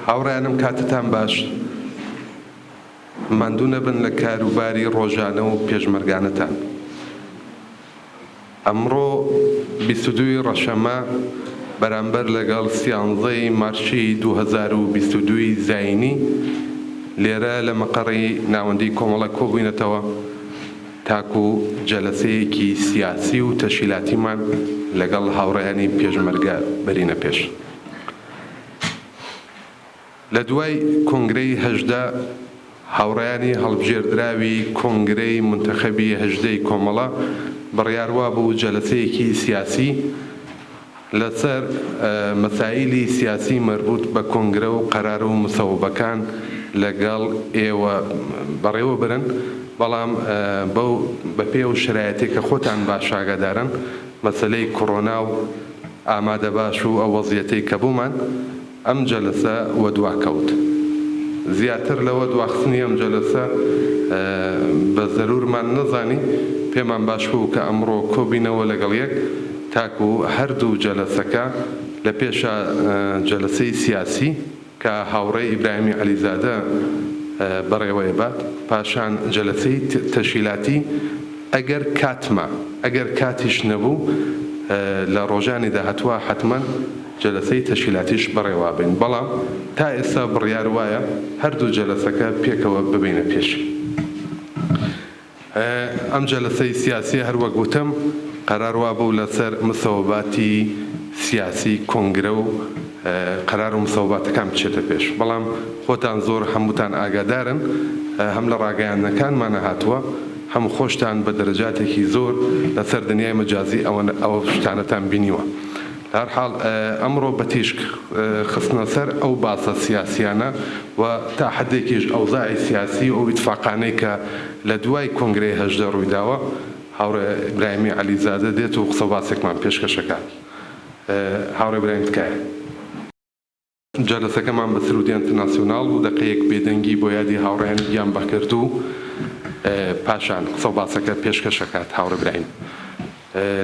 هاوڕێیانم کاتتان باش. ماندوو نەبن لە کار و باری ڕۆژانە و پێشمەرگانەتان. ئەمڕۆ 22 ی ڕەشەمە بەرامبەر لەگەڵ سیانزەی مارچی 2022 ی زایینی لێرە لە مەقەڕی ناوەندی کۆمەڵە کۆبووینەتەوە تاکو جەلەسەیەکی سیاسی و تەشیلاتیمان لەگەڵ هاوڕێیانی پێشمەرگە بەرینە پێش. لە دوای کۆنگرەی 18 هاوڕێیانی هەڵبژێردراوی کۆنگرەی مونتەخەبی هەژدەی کۆمەڵە بڕیار وابوو جەلەسەیەکی سیاسی لەسەر مەسائیلی سیاسی مەربوت بە کۆنگرە و قەرار و مسەوبەکان لەگەڵ ئێوە بەڕێوە برن، بەڵام بەو بەپێی ئەو شەرایتەی کە خۆتان باش ئاگادارن مەسەلەی کڕۆنا و ئامادەباش و ئەو وەزیەتەی کە بوومان ئەم جەلەسە وەدوا کەوت. زیاتر لەوە دواخستنی ئەم جەلەسە بە زەرورمان نەزانی، پێمان باش بوو کە ئەمڕۆ کۆبینەوە لەگەڵ یەک تاکو هەردوو جەلەسەکە لە پێشا جەلەسەی سیاسی کە هاوڕێ ئیبراهیمی عەلیزادە بەڕێوەیەبات، پاشان جەلەسەی تەشیلاتی ئەگەر کات ما، ئەگەر کاتیش نەبوو لە ڕۆژانی داهاتووا حەتمەن جەلەسەی تەشکیلاتیش بەڕێوابەین، بەڵام تا ئێستا بڕیار وایە هەردوو جەلەسەکە پێکەوە ببەینە پێش. ئەم جەلەسەی سیاسیە هەر وەک وتم قەرار وابوو لەسەر مسەوەباتی سیاسی کۆنگرە و قەرار و مسەوەباتەکان بچێتە پێش، بەڵام خۆتان زۆر هەمووتان ئاگادارن هەم لە ڕاگەیاندنەکانمانە هاتووە هەم خۆشتان بە دەرەجاتێکی زۆر لەسەر دنیای مەجازی ئەوە شتانەتان بینیوە. لە هەر حاڵ ئەمڕۆ بە تیشک خستنە سەر ئەو باسە سیاسیانە و تا حەدێکیش ئەوزاعی سیاسی و ئەو ئیتفاقانەی کە لە دوای کۆنگرەی 18 ڕوویداوە، هاوڕێ ئیبراهیمی عەلیزادە دێت و قسە و باسێکمان پێشکەش ئەکات. هاوڕێ ئیبراهیم تکایە. جەلەسەکەمان بە سروودی ئەنترناسیۆناڵ و دەقەیەک بێدەنگی بۆ یادی هاوڕێیانی گیانبەختکردوو پاشان قسە و باسەکە پێشکەش ئەکات هاوڕێ برایم.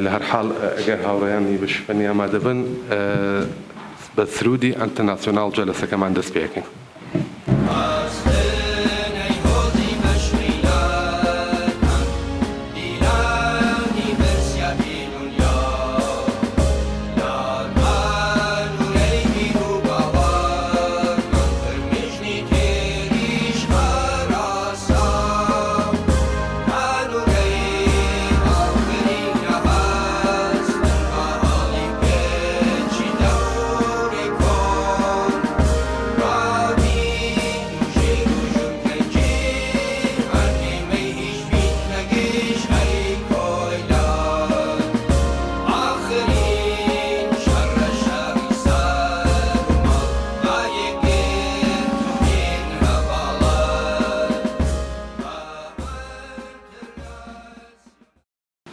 لە هەر حاڵ ئەگەر هاوڕێیانی بەشی فەنی ئامادە بن بە سروودی ئەنترناسیۆناڵ جەلەسەکەمان دەست پێ ئەکەین.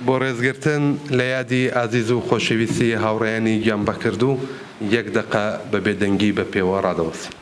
بۆ ڕێزگرتن لە یادی ئازیز و خۆشەویستی هاوڕێیانی گیانبەختکردوو یەک دەقە بە بێدەنگی بە پێوە ڕادەوەستین.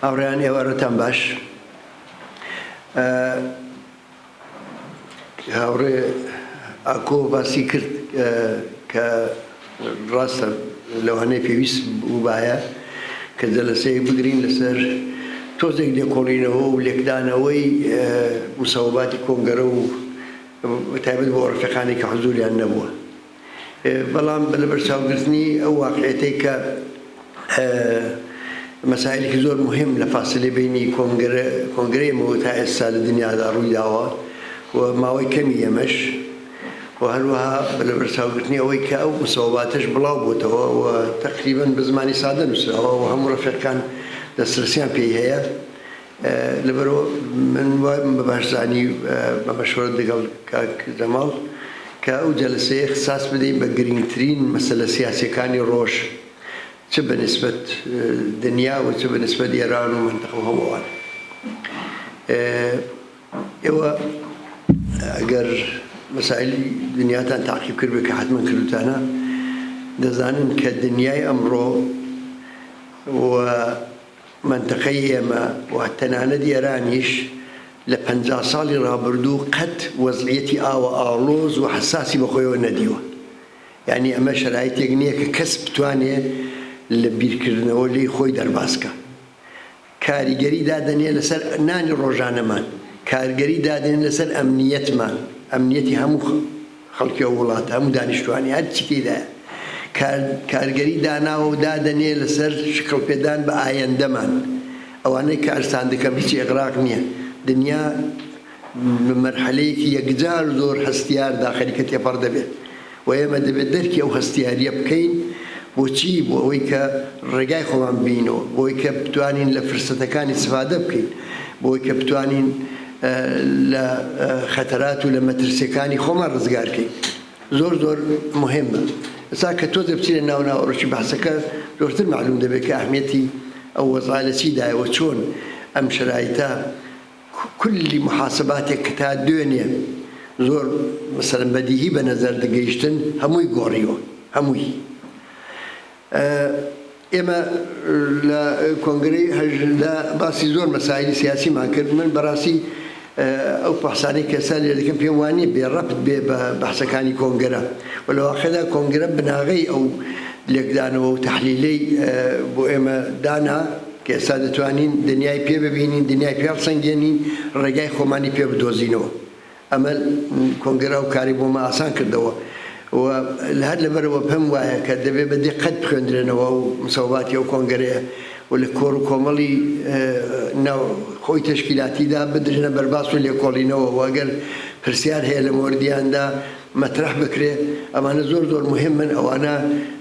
هاوڕێیان ئێوارەتان باش. هاوڕێ ئاکۆ باسی کرد کە ڕاستە لەوانەیە پێویست بووبایە. کە جەلەسەیەک بگرین لەسەر تۆزێک لێکۆڵینەوە و لێکدانەوەی مسەوەباتی کۆنگەرە و بەتایبەت بۆ ڕەفیقانی کە حزوریان نەبووە. بەڵام بە لەبەرچاوگرتنی ئەو واقعیەتەی کە مەسائلێکی زۆر موهیم لە فاسلەی بەینی کۆنگرە کۆنگرەی ئێمەوە تا ئێستا لە دنیادا ڕووی داوە و ماوەی کەمی ئێمەش و هەروەها بە لەبەرچاوگرتنی ئەوەی کە ئەو مسەوەباتەش بڵاو بۆتەوە و تەقریبەن بە زمانی سادە نووسراوە و هەموو ڕەفیقەکان دەسترسیان پێی هەیە لەبەرئەوە من وایم بە باش زانی بە مەشوەرەت لەگەڵ کاک جەماڵ کە ئەو جەلەسەیە اختصاص بدەین بە گرینگترین مەسەلە سیاسیەکانی ڕۆژ چ بە نیسبەت دنیا و چ بە نیسبەت ئێران و مەنتەقە و هەموو ئەوانە. ئێوە ئەگەر مەسائلی دنیاتان تاقیب کردبێ کە حەتمەن کردوتانە دەزانن کە دنیای ئەمڕۆ و مەنتەقەی ئێمە و تەنانەت ئێرانیش لە 50 ساڵی ڕابردوو قەت وەزعیەتی ئاوە ئاڵۆز و حەساسی بە خۆیەوە نەدیوە. یانی ئەمە شەرایتێک نییە کە کەس بتوانێ لە بیرکردنەوە لێی خۆی دەرباز کا. کاریگەری دادەنێ لەسەر نانی ڕۆژانەمان، کارگەری دادەنێ لەسەر ئەمنیەتمان، ئەمنیەتی هەموو خەڵکی ئەو وڵاتە، هەموو دانیشتوانی، هەرچی تێیدایە. کارگەری داناوە و دادەنێ لەسەر شکڵ پێدان بە ئایەندەمان. ئەوانەی کە عەرزتان دەکەم هیچ ئیغراق نییە. دنیا بە مەرحەلەیەکی یەکجار زۆر هەستیاردا خەریکە تێپەڕ دەبێت و ئێمە دەبێت دەرکی ئەو هەستیارییە بکەین. بۆچی؟ بۆ ئەوەی کە ڕێگای خۆمان ببینەوە، بۆ ئەوەی کە بتوانین لە فرسەتەکان ئیستفادە بکەین، بۆ ئەوەی کە بتوانین لە خەتەرات و لە مەترسییەکانی خۆمان ڕزگار کەین. زۆر زۆر موهیمە. ئێستا کە تۆزێ بچینە ناو ناوەڕۆکی بەحسەکە زۆرتر مەعلوم دەبێت کە ئەهمیەتی ئەو وەزعە لە چیدایە و چۆن ئەم شەرایتە کولی موحاسەباتێک کە تا دوێنێ زۆر مەسەلەن بەدیهی بە نەزەر دەگەیشتن هەمووی گۆڕیوە هەمووی. ئێمە لە کۆنگرەی 18 باسی زۆر مەسایلی سیاسیمان کرد. من بەڕاستی ئەو بەحسانەی کە ئێستا لێرە دەکەم پێم وانییە بێ ڕەبت بێ بە بەحسەکانی کۆنگرە و لە واقعدا کۆنگرە بناغەی ئەو لێکدانەوە و تەحلیلەی بۆ ئێمە دانا کە ئێستا دەتوانین دنیای پێ ببینین، دنیای پێ هەڵسەنگێنین، ڕێگای خۆمانی پێ بدۆزینەوە. ئەمە کۆنگرە ئەو کارەی بۆ مە ئاسان کردەوە و هەر لەبەرئەوە پێم وایە کە دەبێ بە دیققەت بخوێندرێنەوە ئەو مسەوباتی ئەو کۆنگرەیە و لە کۆڕ و کۆمەڵی ناو خۆی تەشکیلاتیدا بدرێنە بەرباس و لێکۆڵینەوە و ئەگەر پرسیار هەیە لە مۆردیاندا مەترەح بکرێ. ئەمانە زۆر زۆر موهیمن، ئەوانە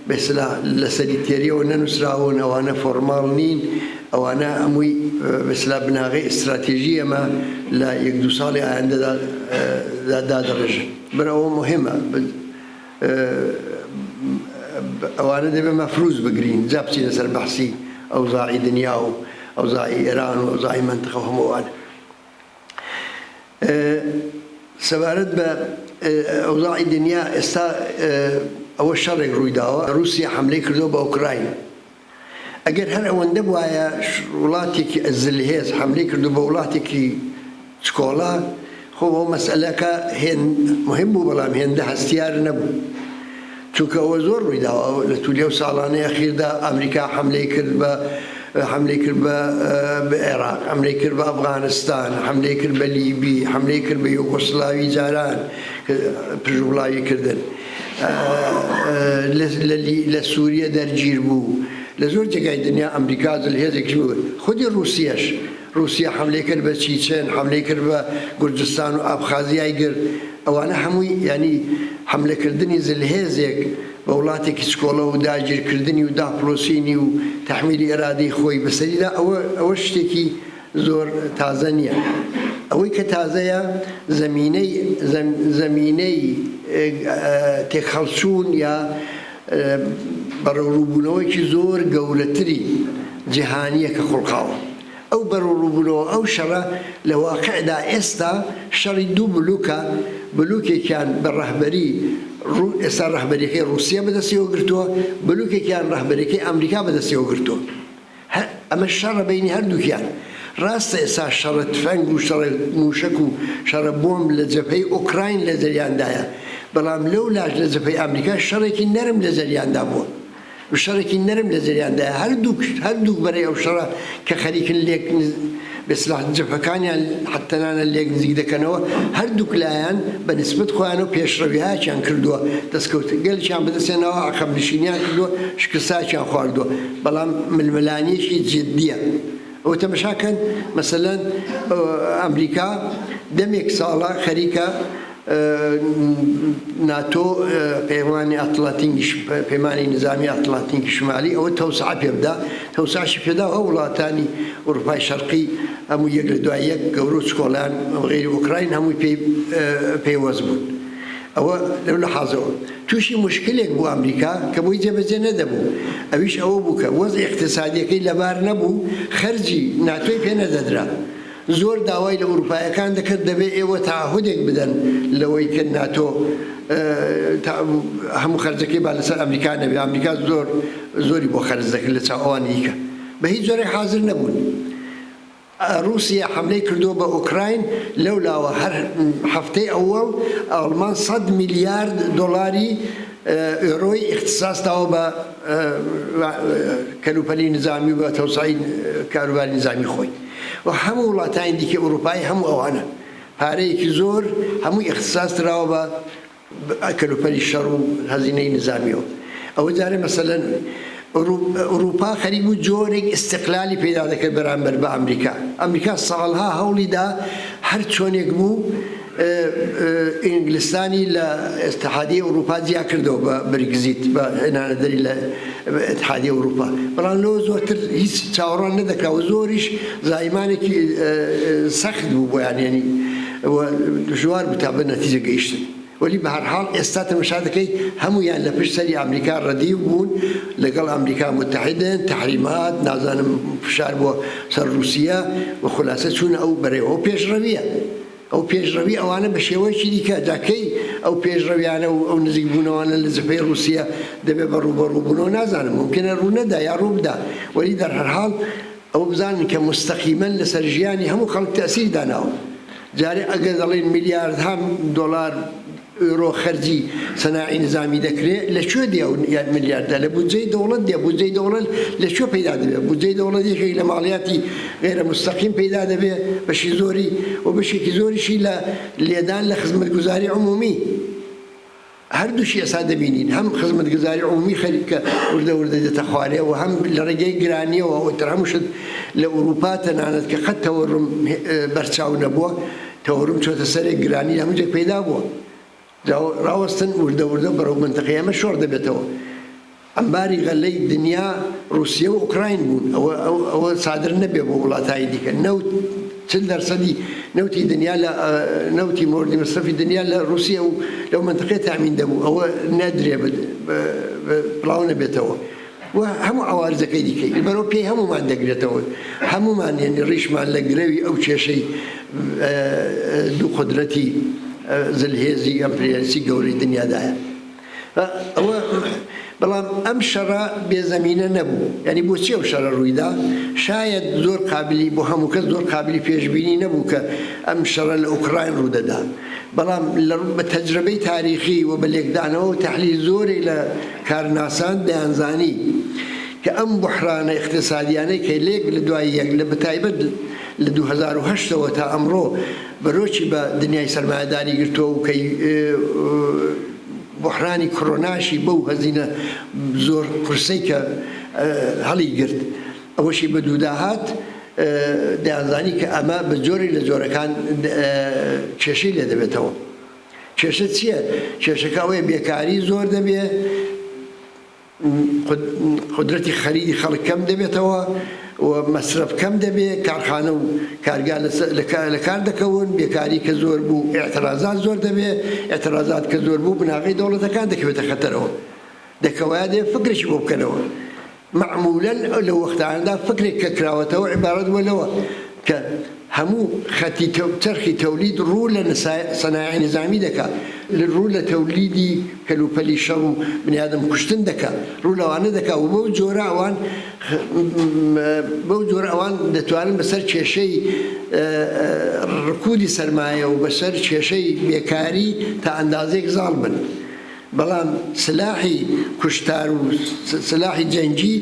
بە ئیستلاح لە سەری تێریەوە نەنووسراون، ئەوانە فۆڕماڵ نین، ئەوانە هەمووی بە ئیستلاح بناغەی ئیستراتێژی ئێمە لە یەک دوو ساڵی ئایندەدا دادەڕێژن. بەر ئەوە موهیمە ئەوانە دەبێ مەفروز بگرین جا بچینە سەر بەحسی ئەوزاعی دنیا و ئەوزاعی ئێران و ئەوزاعی مەنتقە و هەموو ئەوانە. سەبارەت بە ئەوزاعی دنیا ئێستا ئەوە شەڕێک ڕوویداوە ڕووسیا حەملەی کردووە بە ئۆکراین ئەگەر هەر ئەوەندە بوایە وڵاتێکی زلهێز حەملەی کردو بە وڵاتێکی چکۆڵە خۆ ئەو مەسئەلەکە هێند مهم بوو بەڵام هێندە هەستیار نەبوو چونکە ئەوە زۆر ڕوویداوە لە تولی ئەو ساڵانەی ئەخیردا ئەمریکا حەملەی کرد بە حەملەی کرد بە عێراق حەملەی کرد بە ئەفغانستان حەملەی کرد بە لیبی حەملەی کرد بە یۆگۆسلاوی جاران پرژوبڵاوی کردن لە سووریە دەرگیر بوو لە زۆر جێگای دنیا ئەمریکا زلهێزێکی بوو خودی ڕووسیەش ڕووسیە حەملەی کرد بە چیچێن، حەملەی کرد بە گورجستان و ئابخازیای گرت، ئەوانە هەمووی یانی حەملە کردنی زلهێزێک بە وڵاتێکی چکۆڵە و داگیرکردنی و داپڵۆسینی و تەحمیلی ئێرادەی خۆی بەسەریدا ئەوە ئەوە شتێکی زۆر تازە نییە. ئەوەی کە تازەیە زەمینەی زەمینەی تێکهەڵچوون یا بەرەوڕووبوونەوەیەکی زۆر گەورەتری جیهانییە کە خوڵقاوە. ئەو بەرەوڕووبوونەوە، ئەو شەڕە لە واقعدا ئێستا شەڕی دوو بلوکە، بلوکێکیان بە ڕەهبەری ڕوو ئێستا ڕەهبەریەکەی ڕووسیە بەدەستیەوە گرتووە، بلوکێکیان ڕەهبەریەکەی ئامریکا بەدەستیەوە گرتووە. هە ئەمە شەڕە بەینی هەردووکیان. ڕاستە ئێستا شەڕە تفەنگ و شەڕە مووشەک و شەڕە بۆمب لە جەبهەی ئۆکراین لە جەریاندایە، بەڵام لەو لاش لە جەبهەی ئامریکا شەڕێکی نەرم لە جەریاندا بووە. و شەڕێکی نەرم لە جەریاندایە هەردووک هەردووک بەرەی ئەو شەڕە کە خەریکن لێک بە سلاح جەبهەکانیان تەنانەت لێک نزیک دەکەنەوە هەردووک لایان بە نسبەت خۆیانەوە پێشڕەویهاکیان کردووە دەستکەوت گەلێکیان بەدەست هێناوە عەقەب نشینیان کردووە شکستاکیان خواردووە بەڵام ململانیەکی جدیە ئەوە تەمەشا کەن مەسەلەن ئەمریکا دەمێک ساڵە خەریکە ناتۆ پەیمانی ئەتڵەتینکی پەیمانی نزامی ئەتڵەتینکی شمالی ئەوە تەوسعە پێ بدا تەوسعەشی پێدا و وڵاتانی ئوروپای شەرقی هەموو یەک لە دوای یەک گەورە و چکۆڵیان غەیری ئۆکراین هەمووی پێی پەیوەست بوون ئەوە لەو لەحازەوە تووشی موشکلێک بوو ئەمریکا کە بۆی جێبەجێ نەدەبوو ئەویش ئەوە بوو کە وەزعی ئیقتسادیەکەی لەبار نەبوو خەرجی ناتۆی پێ نەدەدرا زۆر داوای لە ئوروپایەکان دەکرد دەبێ ئێوە تەعەهودێک بدەن لەوەی کە ناتۆ هەموو خەرجەکەی با لەسەر ئەمریکا نەبێ ئەمریکا زۆر زۆری بۆ خەرج دەکرد لە چاو ئەوانی دیکە بە هیچ جۆرێک حازر نەبوون. ڕووسیە حەملەی کردووە بە ئۆکراین، لەولاوە هەر هەفتەی ئەوەڵ ئاڵمان سەد میلیارد دۆڵاری ئۆرۆی ئیختساس داوە بە کەلوپەلی نزامی و بە تەوسعەی کاروباری نزامی خۆی و هەموو وڵاتانی دیکەی ئورووپایی هەموو ئەوانە پارەیەکی زۆر هەمووی ئیختساس دراوە بە کەلوپەلی شەڕ و هەزینەی نیزامیەوە. ئەوە جارێ مەسەلەن ئورووپا خەریک بوو جۆرێک ئیستقلالی پەیدا دەکرد بەرامبەر بە ئەمریکا. ئەمریکا ساڵها هەوڵی دا هەر چۆنێک بوو ئینگلستانی لە ئیتحادیەی ئورووپا جیا کردەوە بە برگزیت بە هێنانەدەری لە ئیتحادیەی ئورووپا. بەڵام لەوە زۆرتر هیچ چاوەڕوان نەدەکرا و زۆریش زایمانێکی سەخت بوو بۆیان یانی و دژوار بوو تا بە نەتیجە گەیشتن. وەلی بە هەر حاڵ ئێستا تەمەشا دەکەی هەموویان لە پشت سەری ئامریکا ڕەدیو بوون، لەگەڵ ئامریکا متحدن، تەحریمات، نازانم فشار بۆ سەر ڕووسیە و خولاسە چوونە ئەو بەرەیەوە. ئەو پێشڕەوییە، ئەو پێشڕەوی ئەوانە بە شێوەیەکی دیکە، جا کەی ئەو پێشڕەویانە و ئەو نزیک بوونەوانە لە جەبهەی ڕووسیە دەبێ بە ڕووبەڕوو بوونەوە نازانم، مومکینە ڕوو نەدا یا ڕوو بدا، وەلی دەر هەر حاڵ ئەوە بزانن کە موستەقیمەن لەسەر ژیانی هەموو خەڵک تەئسیری داناوە. جارێ ئەگەر دەڵێن میلیاردها دۆڵار ئۆرۆ خەرجی سەناعی نزامی دەکرێ لە کوێ دێ ئەو میلیاردە؟ لە بودجەی دەوڵەت دێ. بودجەی دەوڵەت لە کوێ پەیدا دەبێ؟ بودجەی دەوڵەت یەکێک لە ماڵیاتی غەیرە موستەقیم پەیدا دەبێ بەشی زۆری و بەشێکی زۆریشی لە لێدان لە خزمەتگوزاری عمومی. هەردووکی ئێستا دەبینین هەم خزمەتگوزاری عمومی خەریکە وردە وردە دێتە خوارێ و هەم لە ڕێگەی گرانیەوە ئیتر هەموو شت لە ئورووپا تەنانەت کە قەت تەوەروم بەرچاو نەبووە تەوەروم چۆتە سەرێ گرانی لە هەموو جێک پەیدا بووە جا ڕاوەستن وردە وردە بەرەو مەنتەقەی ئێمە شۆڕ دەبێتەوە. عەمباری غەلەی دنیا ڕوسیە و ئۆکراین بوون ئەوە ئەوە سادر نەبێ بۆ وڵاتانی دیکە نەوت چل دەرسەدی نەوتی دنیا لە نەوتی مۆردی مەسرەفی دنیا لە ڕوسیە و لەو مەنتقەیە تامین دەبوو ئەوە نەدرێ بڵاو نەبێتەوە و هەموو عەوارزەکەی دیکەی بەرەو پێی هەموومان دەگرێتەوە هەموومان یعنی ڕیشمان لە گرەوی ئەو کێشەی دوو قودرەتی زلهێزی ئەمپریالیستی گەورەی دنیادایە. ئەوە بەڵام ئەم شەڕە بێ زەمینە نەبوو یانی بۆچی ئەو شەڕە ڕوویدا شایەد زۆر قابلی بۆ هەموو کەس زۆر قابلی پێشبینی نەبوو کە ئەم شەڕە لە ئۆکراین ڕوودەدا بەڵام لە بە تەجرەبەی تاریخی و بە لێکدانەوە و تەحلیل زۆرێک لە کارناسان دەیانزانی کە ئەم بوحرانە ئیقتسادیانەی کە لێک لە دوای یەک لە بەتایبەت لە 2008 ەوە تا ئەمڕۆ بەرۆکی بە دنیای سەرمایەداری گرتووە و کەی بوحرانی کڕۆناشی بەو هەزینە زۆر قورسەی کە هەڵی گرت ئەوەشی بە دوودا هات دەیانزانی کە ئەمە بە جۆرێک لە جۆرەکان کێشەی لێ دەبێتەوە. کێشە چییە؟ کێشەکە ئەوەیە بێکاری زۆر دەبێ، قودرەتی خەریدی خەڵک کەم دەبێتەوە و مەسرەف کەم دەبێ، کارخانە و کارگا لە کار دەکەون، بێکاری کە زۆر بوو ئیعترازات زۆر دەبێ، ئیعترازات کە زۆر بوو بناغەی دەوڵەتەکان دەکەوێتە خەتەرەوە، دەکەوایە دەبێ فکرێکی بۆ بکەنەوە. مەعمولەن لەو وەختانەدا فکرێک کە کراوەتەوە عیبارەت بووە لەوە کە هەموو خەتی چەرخی تەولید ڕوو لە سەنایع نیزامی دەکا، ڕوو لە تەولیدی کەلوپەلی شەڕ و بنیادەم کوشتن دەکا، ڕوو لەوانە دەکا و بەو جۆرە ئەوان بەو جۆرە ئەوان دەتوانن بەسەر کێشەی ڕکوودی سەرمایە و بەسەر کێشەی بێکاری تا ئەندازەیەک زاڵ بن. بەڵام سلاحی کوشتار و سلاحی جەنگی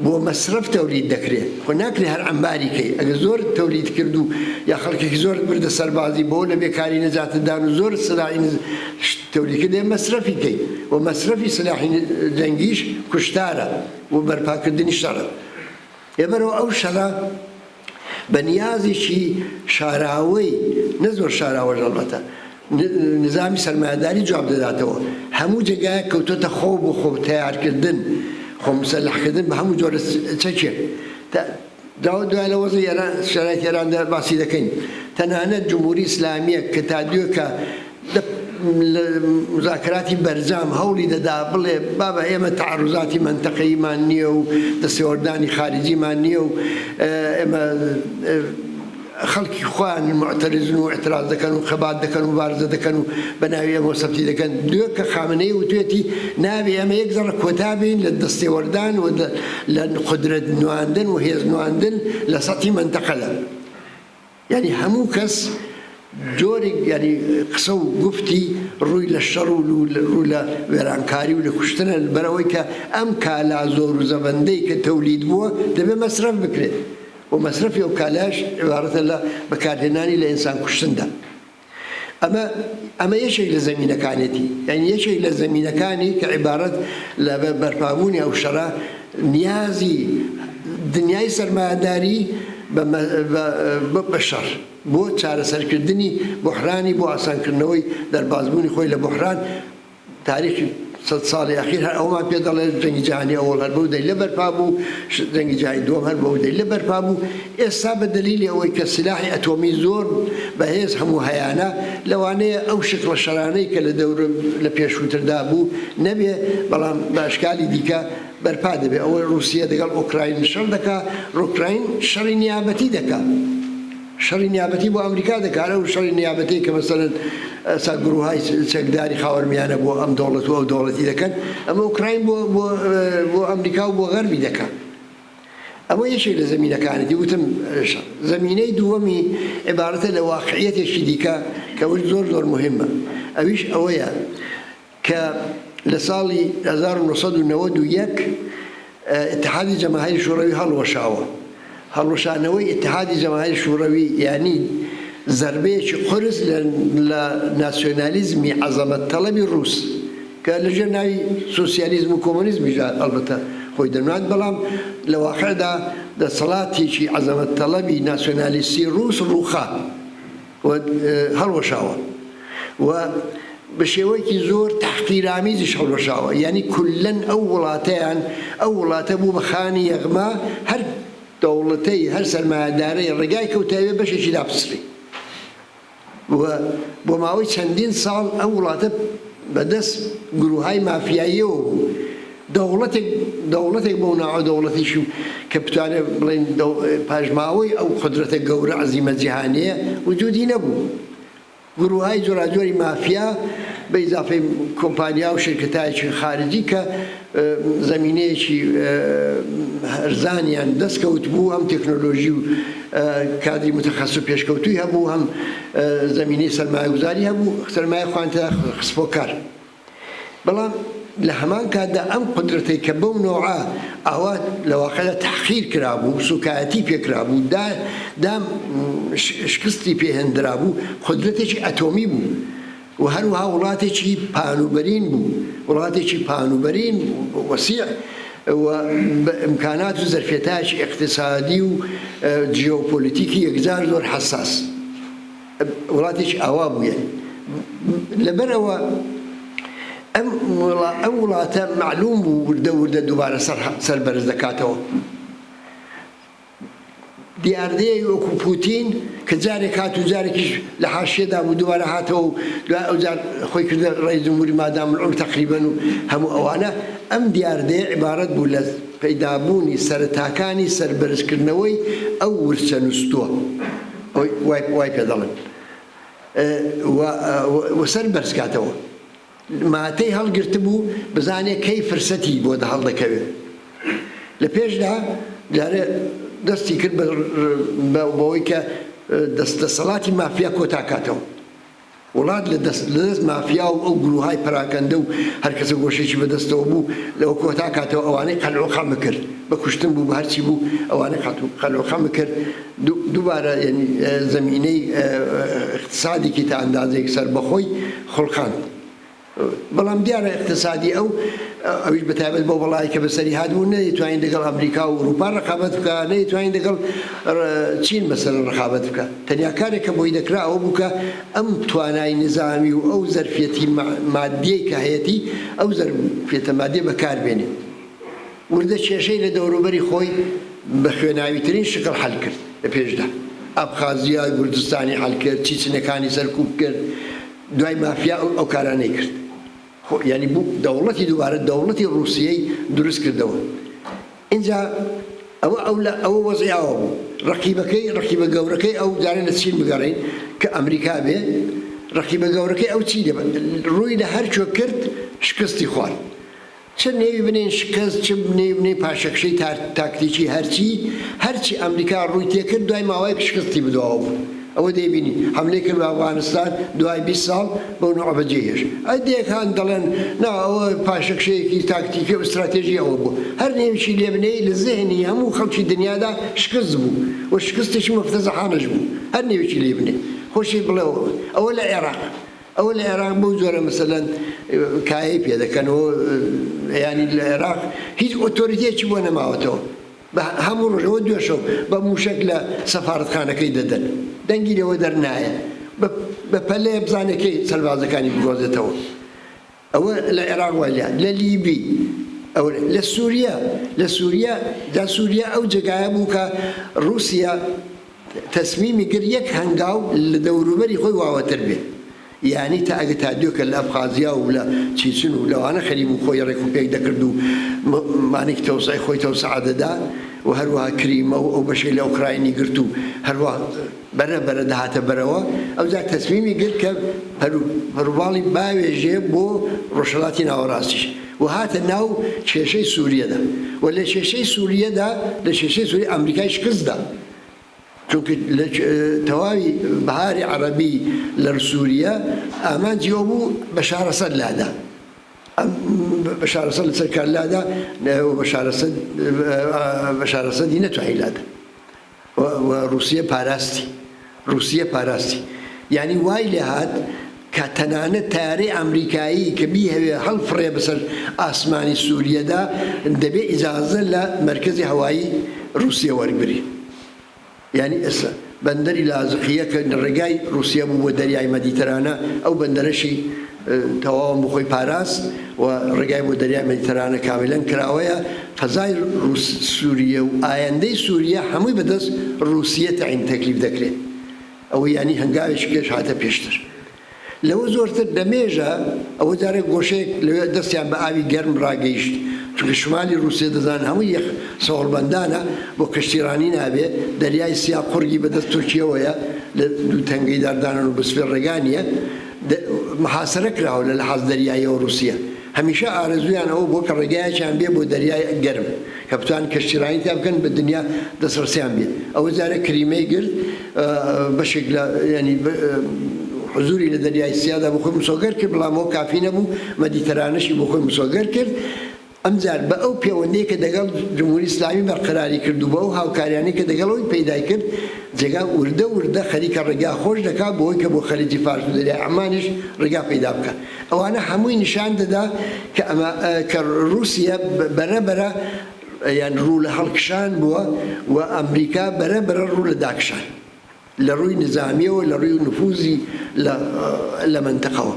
بۆ مەسرەف تەولید دەکرێ خۆ ناکرێ هەر عەمباری کەی ئەگەر زۆرت تەولید کرد و یا خەڵکێکی زۆرت بردە سەربازی بۆ لە بێکاری نەجاتت دان و زۆرت سلاحی تەولید کرد دەبێ مەسرەفی کەی و مەسرەفی سلاحی جەنگیش کوشتارە و بەرپاکردنی شەڕە لەبەرئەوە ئەو شەڕە بە نیازێکی شاراوەی، نە زۆر شاراوەش ئەڵبەتە، نیزامی سەرمایەداری جواب دەداتەوە. هەموو جێگایەک کەوتۆتە خۆ بۆ خۆ تەیارکردن، خۆ موسەلەحکردن بە هەموو جۆرە چەکێک. تا دوای لە وەزعی ئێران، شەرایتی ئێراندا باسی دەکەین. تەنانەت جمهوری ئیسلامییەک کە تا دوێکە لە موزاکەراتی بەرجام هەوڵی دەدا بڵێ بابە ئێمە تەعەروزاتی مەنتەقەییمان نییە و دەستێوەردانی خاریجیمان نییە و ئێمە خەڵکی خۆیان موعتەرزن و ئیعتراز دەکەن و خەبات دەکەن و موبارزە دەکەن و بە ناوی ئێمەوە سەبتی دەکەن. دوێ کە خامنەیی وتوێتی نابێ ئێمە یەک زەڕە کۆتا بین لە دەستێوەردان و لە قودرەت نواندن و هێز نواندن لە سەتحی مەنتەقەدا. یانی هەموو کەس جۆرێک یانی قسە و گوفتی ڕووی لە شەڕ و ڕوو لە وێرانکاری و لە کوشتنە لەبەرئەوەی کە ئەم کالا زۆر و زەبەندەی کە تەولید بووە دەبێ مەسرەف بکرێت و مەسرەفی ئەو کالایەش عیبارەتە لە بەکارهێنانی لە ئینسان کوشتندا. ئەمە ئەمە یەکێک لە زەمینەکانێتی یانی یەکێک لە زەمینەکانی کە عیبارەت لە بەرپابوونی ئەو شەڕە نیازی دنیای سەرمایەداری بە شەڕ بۆ چارەسەرکردنی بوحرانی بۆ ئاسانکردنەوەی دەربازبوونی خۆی لە بوحران تاریخی سەد ساڵی ئەخیر هەر ئەوەمان پێ دەڵێت، جەنگی جیهانی ئەوەڵ هەر بەو دەلیلە بەرپا بوو، جەنگی جیهانی دووەم هەر بەو دەلیلە بەرپا بوو، ئێستا بە دەلیلی ئەوەی کە سیلاحی ئەتۆمی زۆر بەهێز هەموو هەیانە، لەوانەیە ئەو شکڵە شەرانەی کە لە دەور لە پێشووتردا بوو نەبێ، بەڵام بە ئەشکالی دیکە بەرپا دەبێ. ئەوە ڕووسیە دەگەڵ ئۆکراین شەڕ دەکا، ڕۆکراین شەڕی نیابەتی دەکا. شەڕی نیابەتی بۆ ئەمریکا دەکا، هەر ئەو شەڕی نیابەتیەی کە مەسەلەن ئێستا گروهای چەکداری خاوەرمیانە بۆ ئەم دەوڵەت و ئەو دەوڵەتی دەکەن، ئەمە ئۆکراین بۆ بۆ بۆ ئەمریکا و بۆ غەربی دەکا. ئەمە یەکێک لە زەمینەکانێتی وتم شەڕ. زەمینەی دووەمی عیبارەتە لە واقعیەتێکی دیکە کە ئەوەش زۆر زۆر موهیمە، ئەویش ئەوەیە کە لە ساڵی 1991 ئیتحادی جەماهیری شوڕەوی هەڵوەشاوە. هەڵوەشانەوەی ئیتحادی جەماهیری شوڕەوی یانی زەربەیەکی قورس لە ناسیۆنالیزمی عەزەمەت تەڵەبی ڕووس کە لە ژێر ناوی سۆسیالیزم و کۆمۆنیزمیشدا ئەڵبەتە خۆی دەنواند بەڵام لە واقعدا دەسەڵاتێکی عەزەمەت تەڵەبی ناسیۆنالیستی ڕووس ڕووخا. و هەڵوەشاوە و بە شێوەیەکی زۆر تەحقیرئامیزیش هەڵوەشاوە یانی کوللەن ئەو وڵاتەیان ئەو وڵاتە بوو بە خانی یەغما هەر دەوڵەتەی هەر سەرمایەدارەی ڕێگای کەوتە ئەوێ بەشێکی داپچڕی و بۆ ماوەی چەندین ساڵ ئەو وڵاتە بەدەست گروهای مافیاییەوە بوو دەوڵەتێک دەوڵەتێک بەو ناوە دەوڵەتێکی کە بتوانێت بڵێین پاشماوەی ئەو قودرەتە گەورە عەزیمە جیهانییە وجودی نەبوو. گروهای جۆراجۆری مافیا بە ئیزافەی کۆمپانیا و شیرکەتایەکی خارجی کە زەمینەیەکی هەرزانیان دەست کەوتبوو هەم تەکنۆلۆژی و کادری متخصص و پێشکەوتووی هەبوو هەم زەمینەی سەرمایەگوزاری هەبوو سەرمایە خۆیان تێدا خستبووە کار. بەڵام لە هەمان کاتدا ئەم قودرەتەی کە بەو نەوعە ئاوا لە واقعدا تەحقیر کرابوو، سوکایەتی پێ کرابوو، دا دا شکستی پێ هێندرابوو، قودرەتێکی ئەتۆمی بوو و هەروەها وڵاتێکی پانوبەرین بوو، وڵاتێکی پانوبەرین وەسیع و بە ئیمکانات و زەرفیەتایەکی ئیقتیسادی و جیۆپۆلیتیکی یەکجار زۆر حەساس. وڵاتێکی ئاوا بوو یانی لەبەر ئەوە ئەم ئەم وڵاتە مەعلوم بوو وردە وردە دووبارە سەر سەر بەرز دەکاتەوە دیاردەیە وەکو پوتین کە جارێک هات و جارێکیش لە حاشیەدا بوو دووبارە هاتەوە و دوای ئەو جار خۆی کردە ڕئیس جمهوری مادام العمر تقریبا و هەموو ئەوانە ئەم دیاردەیە عیبارەت بوو لە پەیدابوونی سەرەتاکانی سەربەرزکردنەوەی ئەو ورچە نوستووە. وای وای پێ دەڵێن و سەر بەرز کاتەوە ماتەی هەڵگرتبوو بزانێ کەی فرسەتی بۆ هەڵدەکەوێ لە پێشدا جارێ دەستی کرد بەوەی کە دەست دەسەڵاتی مافیا کۆتا کاتەوە. وڵات لە دەست لە دەست مافیا و ئەو گروهای پەراکەندە و هەر کەسە گۆشێکی بە دەستەوە بوو لەوە کۆتا کاتەوە ئەوانەی قەلع و خەم کرد بە کوشتن بوو بە هەرچی بوو ئەوانەی قەت قەلع و خەم کرد دووبارە یەنی زەمینەی ئیقتسادێکی تا ئەندازەیەک سەربەخۆی خوڵقاند. بەڵام دیارە ئیقتسادی ئەو، ئەویش بە تایبەت بەو بەڵایەی کە بەسەری هاتبوو، نەیتوانی دەگەڵ ئەمریکا و ئورووپا ڕەقابەت بکا، نەیتوانی دەگەڵ چین مەسەلەن ڕەقابەت بکا. تەنیا کارێک کە بۆی دەکرا ئەوە بوو کە ئەم توانای نیزامی و ئەو زەرفیەتی مادیەی کە هەیەتی، ئەو زەرفیەتە مادیە بەکار بێنێ. وردە کێشەی لە دەوروبەری خۆی بە خوێناویترین شکڵ حەل کرد. لە پێشدا ئابخازیای گورجستانی حەل کرد، چیچنەکانی سەرکوب کرد، دوای مافیا ئەو کارانەی کرد. خۆ یانی بوو دەوڵەتی دووبارە دەوڵەتی ڕووسیەی دروست کردەوە. ئینجا ئەوە ئەو لە ئەوە وەزعی ئاوا بوو. ڕەقیبەکەی ڕەقیبە گەورەکەی ئەو جارێ لە چین بگەڕێین کە ئەمریکا بێ، ڕەقیبە گەورەکەی ئەو چی لێ ڕووی لە هەر کوێ کرد شکستی خوارد. چ نێوی بنێین شکست، چ نێوی بنێین پاشەکشەی تاکتیکی هەرچی، هەرچی ئەمریکا ڕووی تێکرد دوای ماوەیەک شکستی بدواوە بوو. ئەوە دەیبینی حەملەی کرد بە ئەفغانستان دوای 20 ساڵ بەو نەوعە بەجێی هێشت. هەندێک هەن دەڵێن نا ئەوە پاشەکشەیەکی تاکتیکی و ستراتێژی ئەوە بوو. هەر نێویشی لێ بنێی لە زێهنی هەموو خەڵکی دنیادا شکست بوو و شکستێکی مفتەزەحانەش بوو. هەر نێوێکی لێ بنێ خۆشی بڵێ ئەوە لە عێراق ئەوە لە عێراق بەو جۆرە مەسەلەن کایەی پێ دەکەن و یانی لە عێراق هیچ ئۆتۆریتێکی بۆ نەماوەتەوە بە هەموو ڕۆژەوە دوێشەو بە موشەک لە سەفارەتخانەکەی دەدەن دەنگی لەوە دەرنایە بە پەلەیە بزانێ کەی سەربازەکانی بگۆزێتەوە ئەوە لە عێراق وای لێهات لە لیبی ئەوە لە سووریا لە سووریا جا سووریا ئەو جێگایە بوو کە ڕووسیا تەسمیمی گرت یەک هەنگاو لە دەوروبەری خۆی واوەتر بێ یانی تا ئەگە تا دوێکە لە ئەبخازیا و لە چیچن و لەوانە خەریک بوو خۆی ڕێک و پێک دەکرد و مانێکی تەوسعی خۆی تەوسعە دەدا و هەروەها کریمە و ئەو بەشەی لە ئۆکراینی گرت و هەروە بەرە بەرە دەهاتە بەرەوە، ئەوجا تەسمیمی گرت کە پەروباڵی باوێژێ بۆ ڕۆژهەڵاتی ناوەڕاستیش و هاتە ناو کێشەی سووریەدا و لە کێشەی سووریەدا لە کێشەی سووری ئەمریکای شکست دا چونکە لە تەواوی بەهاری عەڕەبی لە سووریە ئامانجی ئەو بوو بەشار ئەسەد لادا. بەشار ئەسەد لەسەر کار لادا و بەشار ئەسەد بەشار ئەسەدی نەتوانی لادا. و ڕوسیە پاراستی ڕوسیە پاراستی یانی وای لێهات کە تەنانەت تەیارەی ئامریکایی کە بیهەوێ هەڵفڕێ بەسەر ئاسمانی سوریەدا دەبێ ئیجازە لە مەرکەزی هەوایی ڕوسیە وەرگری یانی ئێستا بەندەری لازقیە کە ڕێگای ڕوسیە بوو بۆ دەریای مەدیتەرانە ئەو بەندەرەشی تەواوم بۆ خۆی پاراست و ڕێگای بۆ دەریای مەدیتەرانە کاملەن کراوەیە، فەزای سوریە و ئایەندەی سوریە هەمووی بەدەست ڕوسیە تەعین تەکلیف دەکرێ. ئەوە یانی هەنگاوێکی پێش هاتە پێشتر. لەوە زۆرتر لەمێژە ئەوە جارێک گۆشەیەک لەوێ دەستیان بە ئاوی گەرم ڕاگەیشت، چونکە شمالی ڕوسیە دەزانن هەمووی یەخ سەهۆڵبەندانە بۆ کەشتیڕانی نابێ، دەریای سیا قوڕگی بەدەست تورکیەوەیە لە دوو تەنگەی داردانەن و بسفێ ڕێگا نیە. محاسرە کراوە لە لەحاز دەریاییەوە ڕوسیە هەمیشە ئارەزوویان ئەوە بووە کە ڕێگایەکیان بێ بۆ دەریای گەرم کە بتوانن کەشتیڕانی تیا بکەن بە دنیا دەستڕەسیان بێ ئەوە جارێ کریمەی گرت بەشێک لە یانی حزوری لە دەریای سیادا بۆ خۆی مسۆگەر کرد بەڵام ئەوە کافی نەبوو مەدیتەرانەشی بۆ خۆی مسۆگەر کرد ئەمجار بە ئەو پێوەندیەی کە دەگەڵ جمهوری ئیسلامی بەرقەراری کرد و بە ئەو هاوکاریانەی کە دەگەڵ ئەوی پەیدای کرد، جێگا وردە وردە خەریکە ڕێگا خۆش دەکا بۆوەی کە بۆ خەلیجی فارس و دەریای عەممانیش ڕێگا پەیدا بکا. ئەوانە هەمووی نیشان دەدا کە ئەمە کە ڕووسیە بەرە بەرە یان ڕوو لە هەڵکشان بووە و ئەمریکا بەرە بەرە ڕوو لە داکشان. لە ڕووی نیزامیەوە لە ڕووی نفوزی لە لە مەنتەقەوە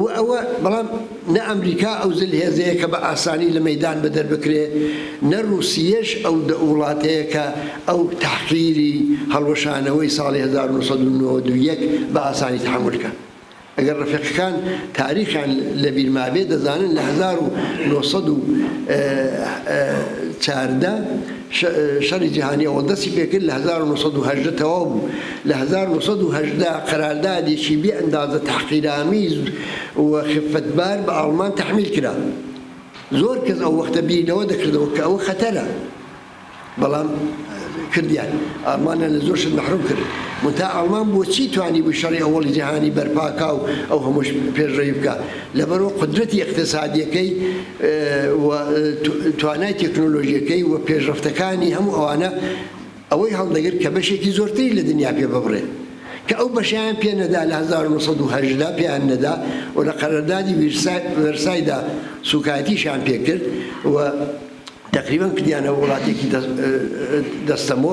و ئەوە بەڵام نە ئەمریکا ئەو زلهێزەیە کە بە ئاسانی لە مەیدان بەدەر بکرێ نە ڕووسیەش ئەو وڵاتەیە کە ئەو تەحقیری هەڵوەشانەوەی ساڵی 1991 بە ئاسانی تەحەمول کا. ئەگەر ڕەفیقەکان تاریخیان لە بیر مابێ دەزانن لە 1914 شەڕی جیهانی ئەوەڵ دەستی پێکرد لە 1918 تەواو بوو لە 1918 قەراردادێکی بێ ئەندازە تەحقیرامیز و خفتبار بە ئاڵمان تەحمیل کرا زۆر کەس ئەو وەختە بیری لەوە دەکردەوە کە ئەوە خەتەرە بەڵام کردیان ئاڵمانیان لە زۆر شت مەحروم کرد مونتا ئاڵمان بۆچی توانیبووی شەڕی ئەوەڵی جیهانی بەرپا کا و ئەو هەمووش پێشڕەوی بکا لەبەرئەوە قودرەتی ئیقتسادیەکەی و توانای تێکنۆلۆژیەکەی و پێشڕەفتەکانی هەموو ئەوانە ئەوەی هەڵدەگرت کە بەشێکی زۆرتری لە دنیا پێ ببڕێ کە ئەو بەشەیان پێ نەدا لە 1918 پێیان نەدا و لە قەرەردادی ڤێرسایدا سوکایەتیشیان پێ کرد و تەقریبەن کردیانە وڵاتێکی دەستەمۆ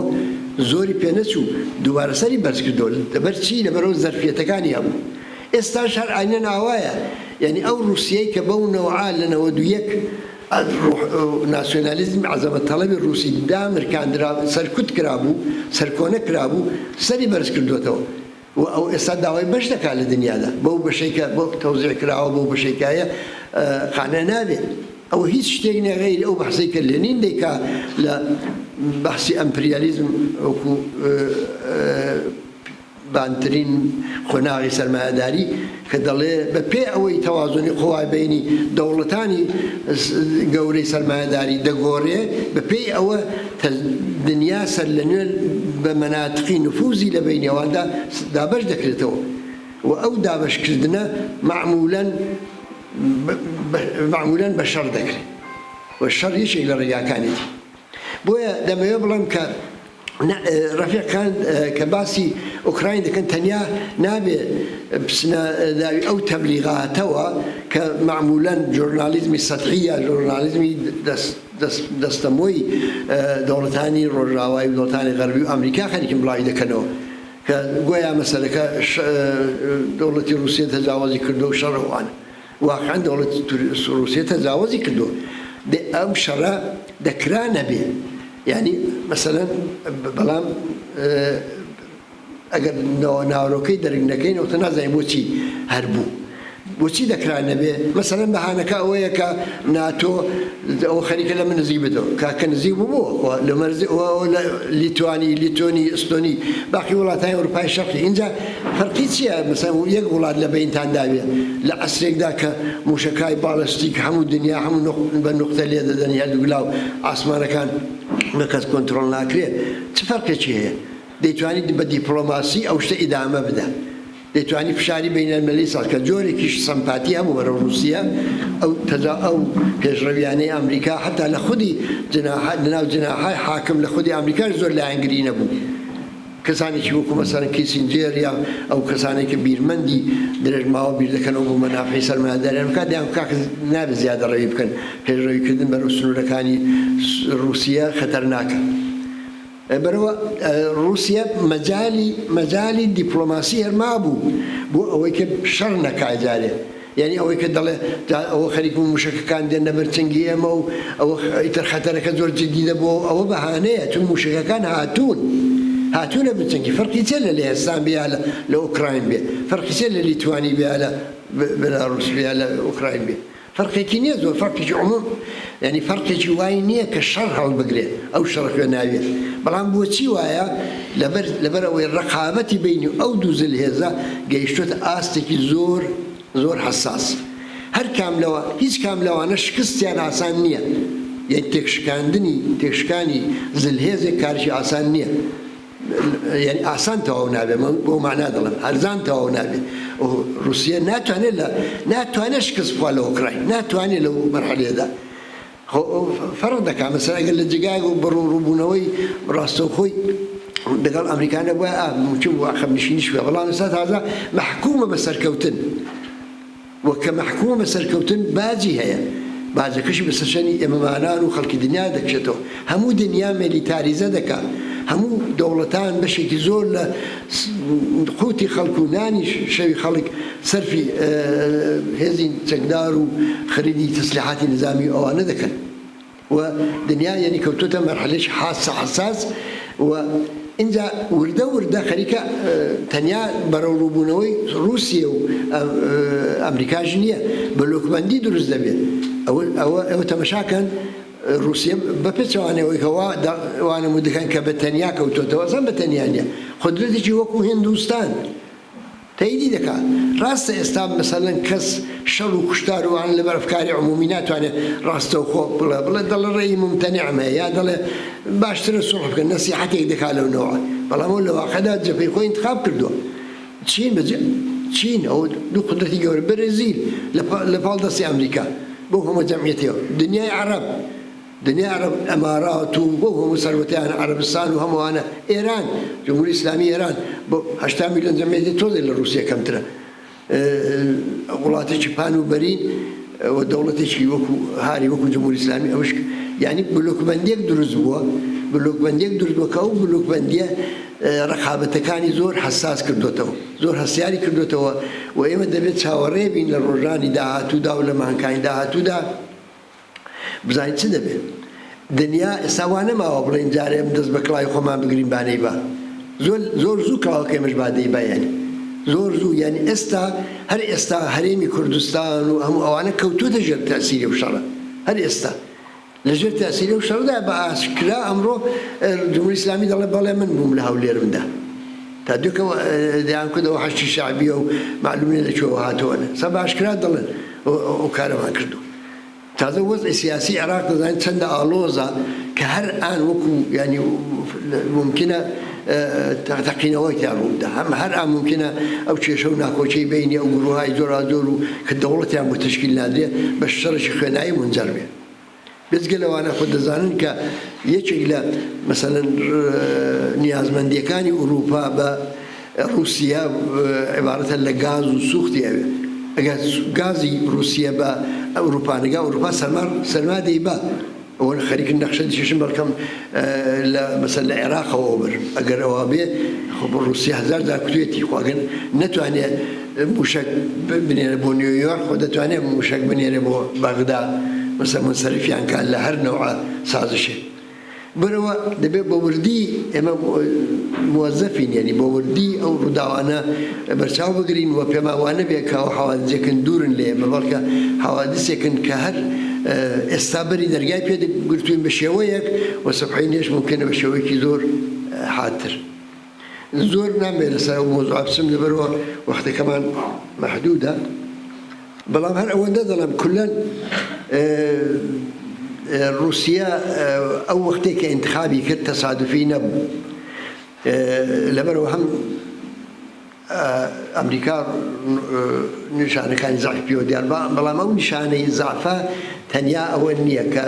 زۆری پێ نەچوو دووبارە سەری بەرز کردەوە لەبەر چی لەبەرئەوە زەرفیەتەکانی هەبوو ئێستاش هەر عەینەن ئاوایە یانی ئەو ڕوسیەی کە بەو نەوعە لە 91 ناسیۆنالیزمی عەزەمەت تەڵەبی ڕوسی دامرکاندرا سەرکوت کرابوو سەرکۆنە کرابوو سەری بەرز کردۆتەوە و ئەو ئێستا داوای بەش دەکات لە دنیادا بەو بەشەی کە بۆ تەوزیع کراوە بەو بەشەی کە هەیە قانع نابێت ئەوە هیچ شتێک نیە غەیری ئەو بەحسەی کە لێنین دەیکا لە بەحسی ئەمپریالیزم وەکو بانترین قۆناغی سەرمایەداری کە دەڵێ بە پێ ئەوەی تەوازنی قوای بەینی دەوڵەتانی گەورەی سەرمایەداری دەگۆرێ بە پێی ئەوە دنیا سەرلەنوێ بە مەناتقی نفوزی لە بەینی ئەواندا دابەش دەکرێتەوە و ئەو دابەشکردنە مەعمولەن مەعمولەن بە شەڕ دەکرێ و شەڕ یەکێک لە ڕێگاکانێتی. بۆیە دەمەوێ بڵێم کە ڕەفیق خان کە باسی ئۆکراین دەکەن تەنیا نابێ بچنە داوی ئەو تەبلیغاتەوە کە مەعمولەن ژۆرنالیزمی سەتحی یا ژۆرنالیزمی دەستەمۆی دەوڵەتانی ڕۆژاوای و دەوڵەتانی غەربی و ئەمریکا خەریکن بڵاوی دەکەنەوە کە گۆیا مەسەلەکە دەوڵەتی ڕووسیە تەجاوەزی کردووە و شەڕ ئەوانە. واقعەن دەوڵەتی ڕووسیە تەجاوەزی کردووە دە ئەم شەڕە دەکرا نەبێ یانی مەسەلەن بەڵام ئەگەر ناوەرۆکەی دەرک نەکەین ئەوتە نازانین بۆچی هەر بوو بۆچی دەکرا نەبێ مەسەلەن بەهانەکە ئەوەیە کە ناتۆ ئەوە خەریکە لە من نزیک بێتەوە کاکە نزیک بوو لە مەرزی لە لیتوانی لیتۆنی ئستۆنی باقی وڵاتانی ئەوروپای شەرقی ئینجا فەرقی چیە مەسەلەن یەک وڵات لە بەینتان دابێ لە عەسرێکدا کە موشەکای باڵستیک هەموو دنیا هەموو نوق بە نوقتە لێ دەدەن هەردوولا و ئاسمانەکان بە کەس کۆنترۆڵ ناکرێ چ فەرقێکی هەیە دەیتوانی بە دیپڵۆماسی ئەو شتە ئیدامە بدا دەیتوانی فشاری بەینەلمەلی ساز کە جۆرێکیش سەمپاتی هەبوو بەرەو ڕووسیە ئەو تەجا ئەو پێشڕەویانەی ئەمریکا حەتا لە خودی جناح لەناو جناحای حاکم لە خودی ئەمریکاش زۆر لایەنگری نەبوو. کەسانێکی وەکو مەسەلەن کیسینجێر یا ئەو کەسانەی کە بیرمەندی درێژماوە بیردەکەنەوە بۆ مەنافعی سەرمایەداریان بکات دەیان کاکە نابێت زیادەڕەوی بکەن پێشڕەویکردن بەرەو سنوورەکانی ڕووسیە خەتەرناکە بەرەوە ڕووسیە مەجالی مەجالی دیپلۆماسی هەر مابوو بۆ ئەوەی کە شەڕ نەکا جارێ یانی ئەوەی کە دەڵێ جا ئەوە خەریک بوو مووشەکەکان دێنە بەر چنگی ئێمە و ئەوە ئیتر خەتەرەکە زۆر جدی دەبووە و ئەوە بەهانەیە چون مووشەکەکان هاتوون هاتوونە بن چنگی فەرقی چیە لە لەهستان بێ یا لە ئۆکراین بێ فەرقی چیە لە لیتوانی بێ یا لە بێلاڕوس بێ یا لە ئۆکراین بێ فەرقێکی نییە زۆر فەرقێکی عموم یانی فەرقێکی وای نییە کە شەڕ هەڵبگرێ ئەو شەڕە خوێناویە بەڵام بۆچی وایە لەبەر لەبەر ئەوەی ڕەقابەتی بەینی ئەو دوو زلهێزە گەیشتۆتە ئاستێکی زۆر زۆر حەساس هەر کام لەوە هیچ کام لەوانە شکستیان ئاسان نییە یانی تێکشکاندنی تێکشکانی زلهێزێک کارێکی ئاسان نییە یانی ئاسان تەواو نابێ من بەو مانا دەڵێم هەرزان تەواو نابێ ڕوسیە ناتوانێت لە ناتوانێت شکست بخوا لە ئۆکراین ناتوانێت لەو مەرحەلەیەدا خۆ فەرق دەکا مەسەلەن ئەگەر لە جێگایەک و بەڕووڕووبوونەوەی ڕاستەوخۆی دەگەڵ ئەمریکا نەبوایە ئا ممکن بوو عەقەبنشینیش بکا بەڵام ئێستا تازە مەحکوومە بە سەرکەوتن و کە مەحکوومە بە سەرکەوتن باجی هەیە باجەکەشی بەسەر شانی ئێمەمانان و خەڵکی دنیا دەکشێتەوە هەموو دنیا مێلیتاریزە دەکا هەموو دەوڵەتان بەشێکی زۆر لە قوتی خەڵک و نانی شەوی خەڵک سەرفی هێزی چەکدار و خەریدی تەسلیحاتی نیزامی و ئەوانە دەکەن و دنیا یەنی کەوتۆتە مەرحەلەیەکی حاسە حەساس و ئینجا وردە وردە خەریکە تەنیا بەرەوڕووبوونەوەی ڕووسیە و ئەمریکاش نییە بلۆکبەندی دروست دەبێت ئەوە ئەوە ئەوە تەمەشاکەن ڕووسیە بە پێچەوانەی ئەوەی کە وا وا نموود دەکەن کە بە تەنیا کەوتۆتەوە ئەسڵەن بە تەنیا نییە قودرەتێکی وەکوو هیندووستان. تەئیدی دەکا. ڕاستە ئێستا مەسەلەن کەس شەڕ و کوشتار و ئەوانە لەبەر ئەفکاری عمومی ناتوانێ ڕاستەوخۆ بڵێ، بڵێ دەڵێ ڕەئی مومتەنیعم هەیە یا دەڵێ باشترە سوڵح بکەن، نەسیحەتێک دەکا لەو نەوعە، بەڵام ئەو لە واقعدا جەبهەی خۆی ئینتخاب کردووە. چین بە چین ئەو دوو قودرەتی گەورە، بەرازیل لە پاڵ دەستی ئەمریکا بەو هەموو جەمعیەتەوە، دنیای عەڕەب، دنیای عەرەب ئەمارات و بەو هەموو سەروەتەیان عەرەبستان و هەموو ئەوانە ئێران جمهوری ئیسلامی ئێران بۆ 80 میلیۆن جەمعیەتی تۆزێک لە ڕووسیە کەمترە وڵاتێکی پان و بەرین و دەوڵەتێکی وەکو هاری وەکو جمهوری ئیسلامی ئەوش یعنی بلوکبندیەک دروست بووە بلوکبندیەک دروست بووە کە ئەو بلوکبندیە ڕقابەتەکانی زۆر حساس کردوێتەوە زۆر هەستیاری کردوێتەوە و ئێمە دەبێت چاوەڕێ بین لە ڕۆژانی داهاتوودا و لە مانگانی داهاتوودا بزانین چ دەبێت دنیا ئێستا وا نەماوە بڵێین جارێ ئەم دەست بە کڵاوی خۆمان بگرین با نەیبا زۆر زۆر زوو کڵاوەکەی ئێمەش با دەیبا یانی زۆر زوو یانی ئێستا هەر ئێستا هەرێمی کوردستان و هەموو ئەوانە کەوتووەتە ژێر تەئسیری ئەو شەڕە هەر ئێستا لە ژێر تەئسیری ئەو شەڕدا بە ئاشکرا ئەمڕۆ جمهوری ئیسلامی دەڵێ بەڵێ من بووم لە هەولێرمدا تا دوێکەوە دەیان کوت ئەوە حەشدی شەعبیە و مەعلوم نیە لە کوێوە هاتووە سا بە ئاشکرا دەڵێن ئەو کارەمان کردووە تازە وەزعی سیاسی عێراق دەزانین چەندە ئاڵۆزە کە هەر ئان وەکو یانی مومکینە تەقینەوەی تیا ڕووبدا هەم هەر ئان مومکینە ئەو کێشە و ناکۆکیەی بەینی ئەو گروهای جۆراوجۆر و کە دەوڵەتیان بۆ تەشکیل نادرێ بە شەڕێکی خوێنایی مونجەر بێ. بێجگە لەوانە خۆ دەزانن کە یەکێک لە مەسەلەن نیازمەندیەکانی ئورووپا بە ڕووسیە عیبارەتە لە گاز و سووختی ئەوێ. ئەگەر گازی ڕووسیە بە ئەورووپا نەگا ئەورووپا سەرما سەرما دەیبا. ئەوە خەریکن نەخشە دکێشن بەڵکەم لە مەسەلەن لە عێراقەوە بەر ئەگەر ئەوە بێ خۆ بۆ ڕووسیە هەزار جار کوتوێتی خۆ ئەگەر نەتوانێ مووشەک بنێرێ بۆ نیویۆرک خۆ دەتوانێ مووشەک بنێرێ بۆ بەغدا مەسەلەن مونسەریفیان کا لە هەر نەوعە سازشێ. بەرەوە دەبێت بە وردی ئێمە موەزەفین یانی بە وردی ئەو ڕووداوانە بەرچاو بگرین و پێمان وا نەبێت کە ئەو حەوادسێکن دوورن لە ئێمە بەڵکە حەوادسێکن کە هەر ئێستا بەری دەرگای پێ گرتووین بە شێوەیەک و سبحینێش مومکینە بە شێوەیەکی زۆر حادتر. زۆر نامەوێت لەسەر ئەو مەوزوعە بچم لەبەرئەوە وەختەکەمان مەحدودە بەڵام هەر ئەوەندە دەڵێم کولەن ڕوسیە ئەو وەختێک کە ئینتخابی کرد تەسادفی نەبوو لەبەرەوە هەم ئەمریکا نیشانەکانی زەعفی پێوە دیار بەڵام ئەو نیشانەی زەعفە تەنیا ئەوە نییە کە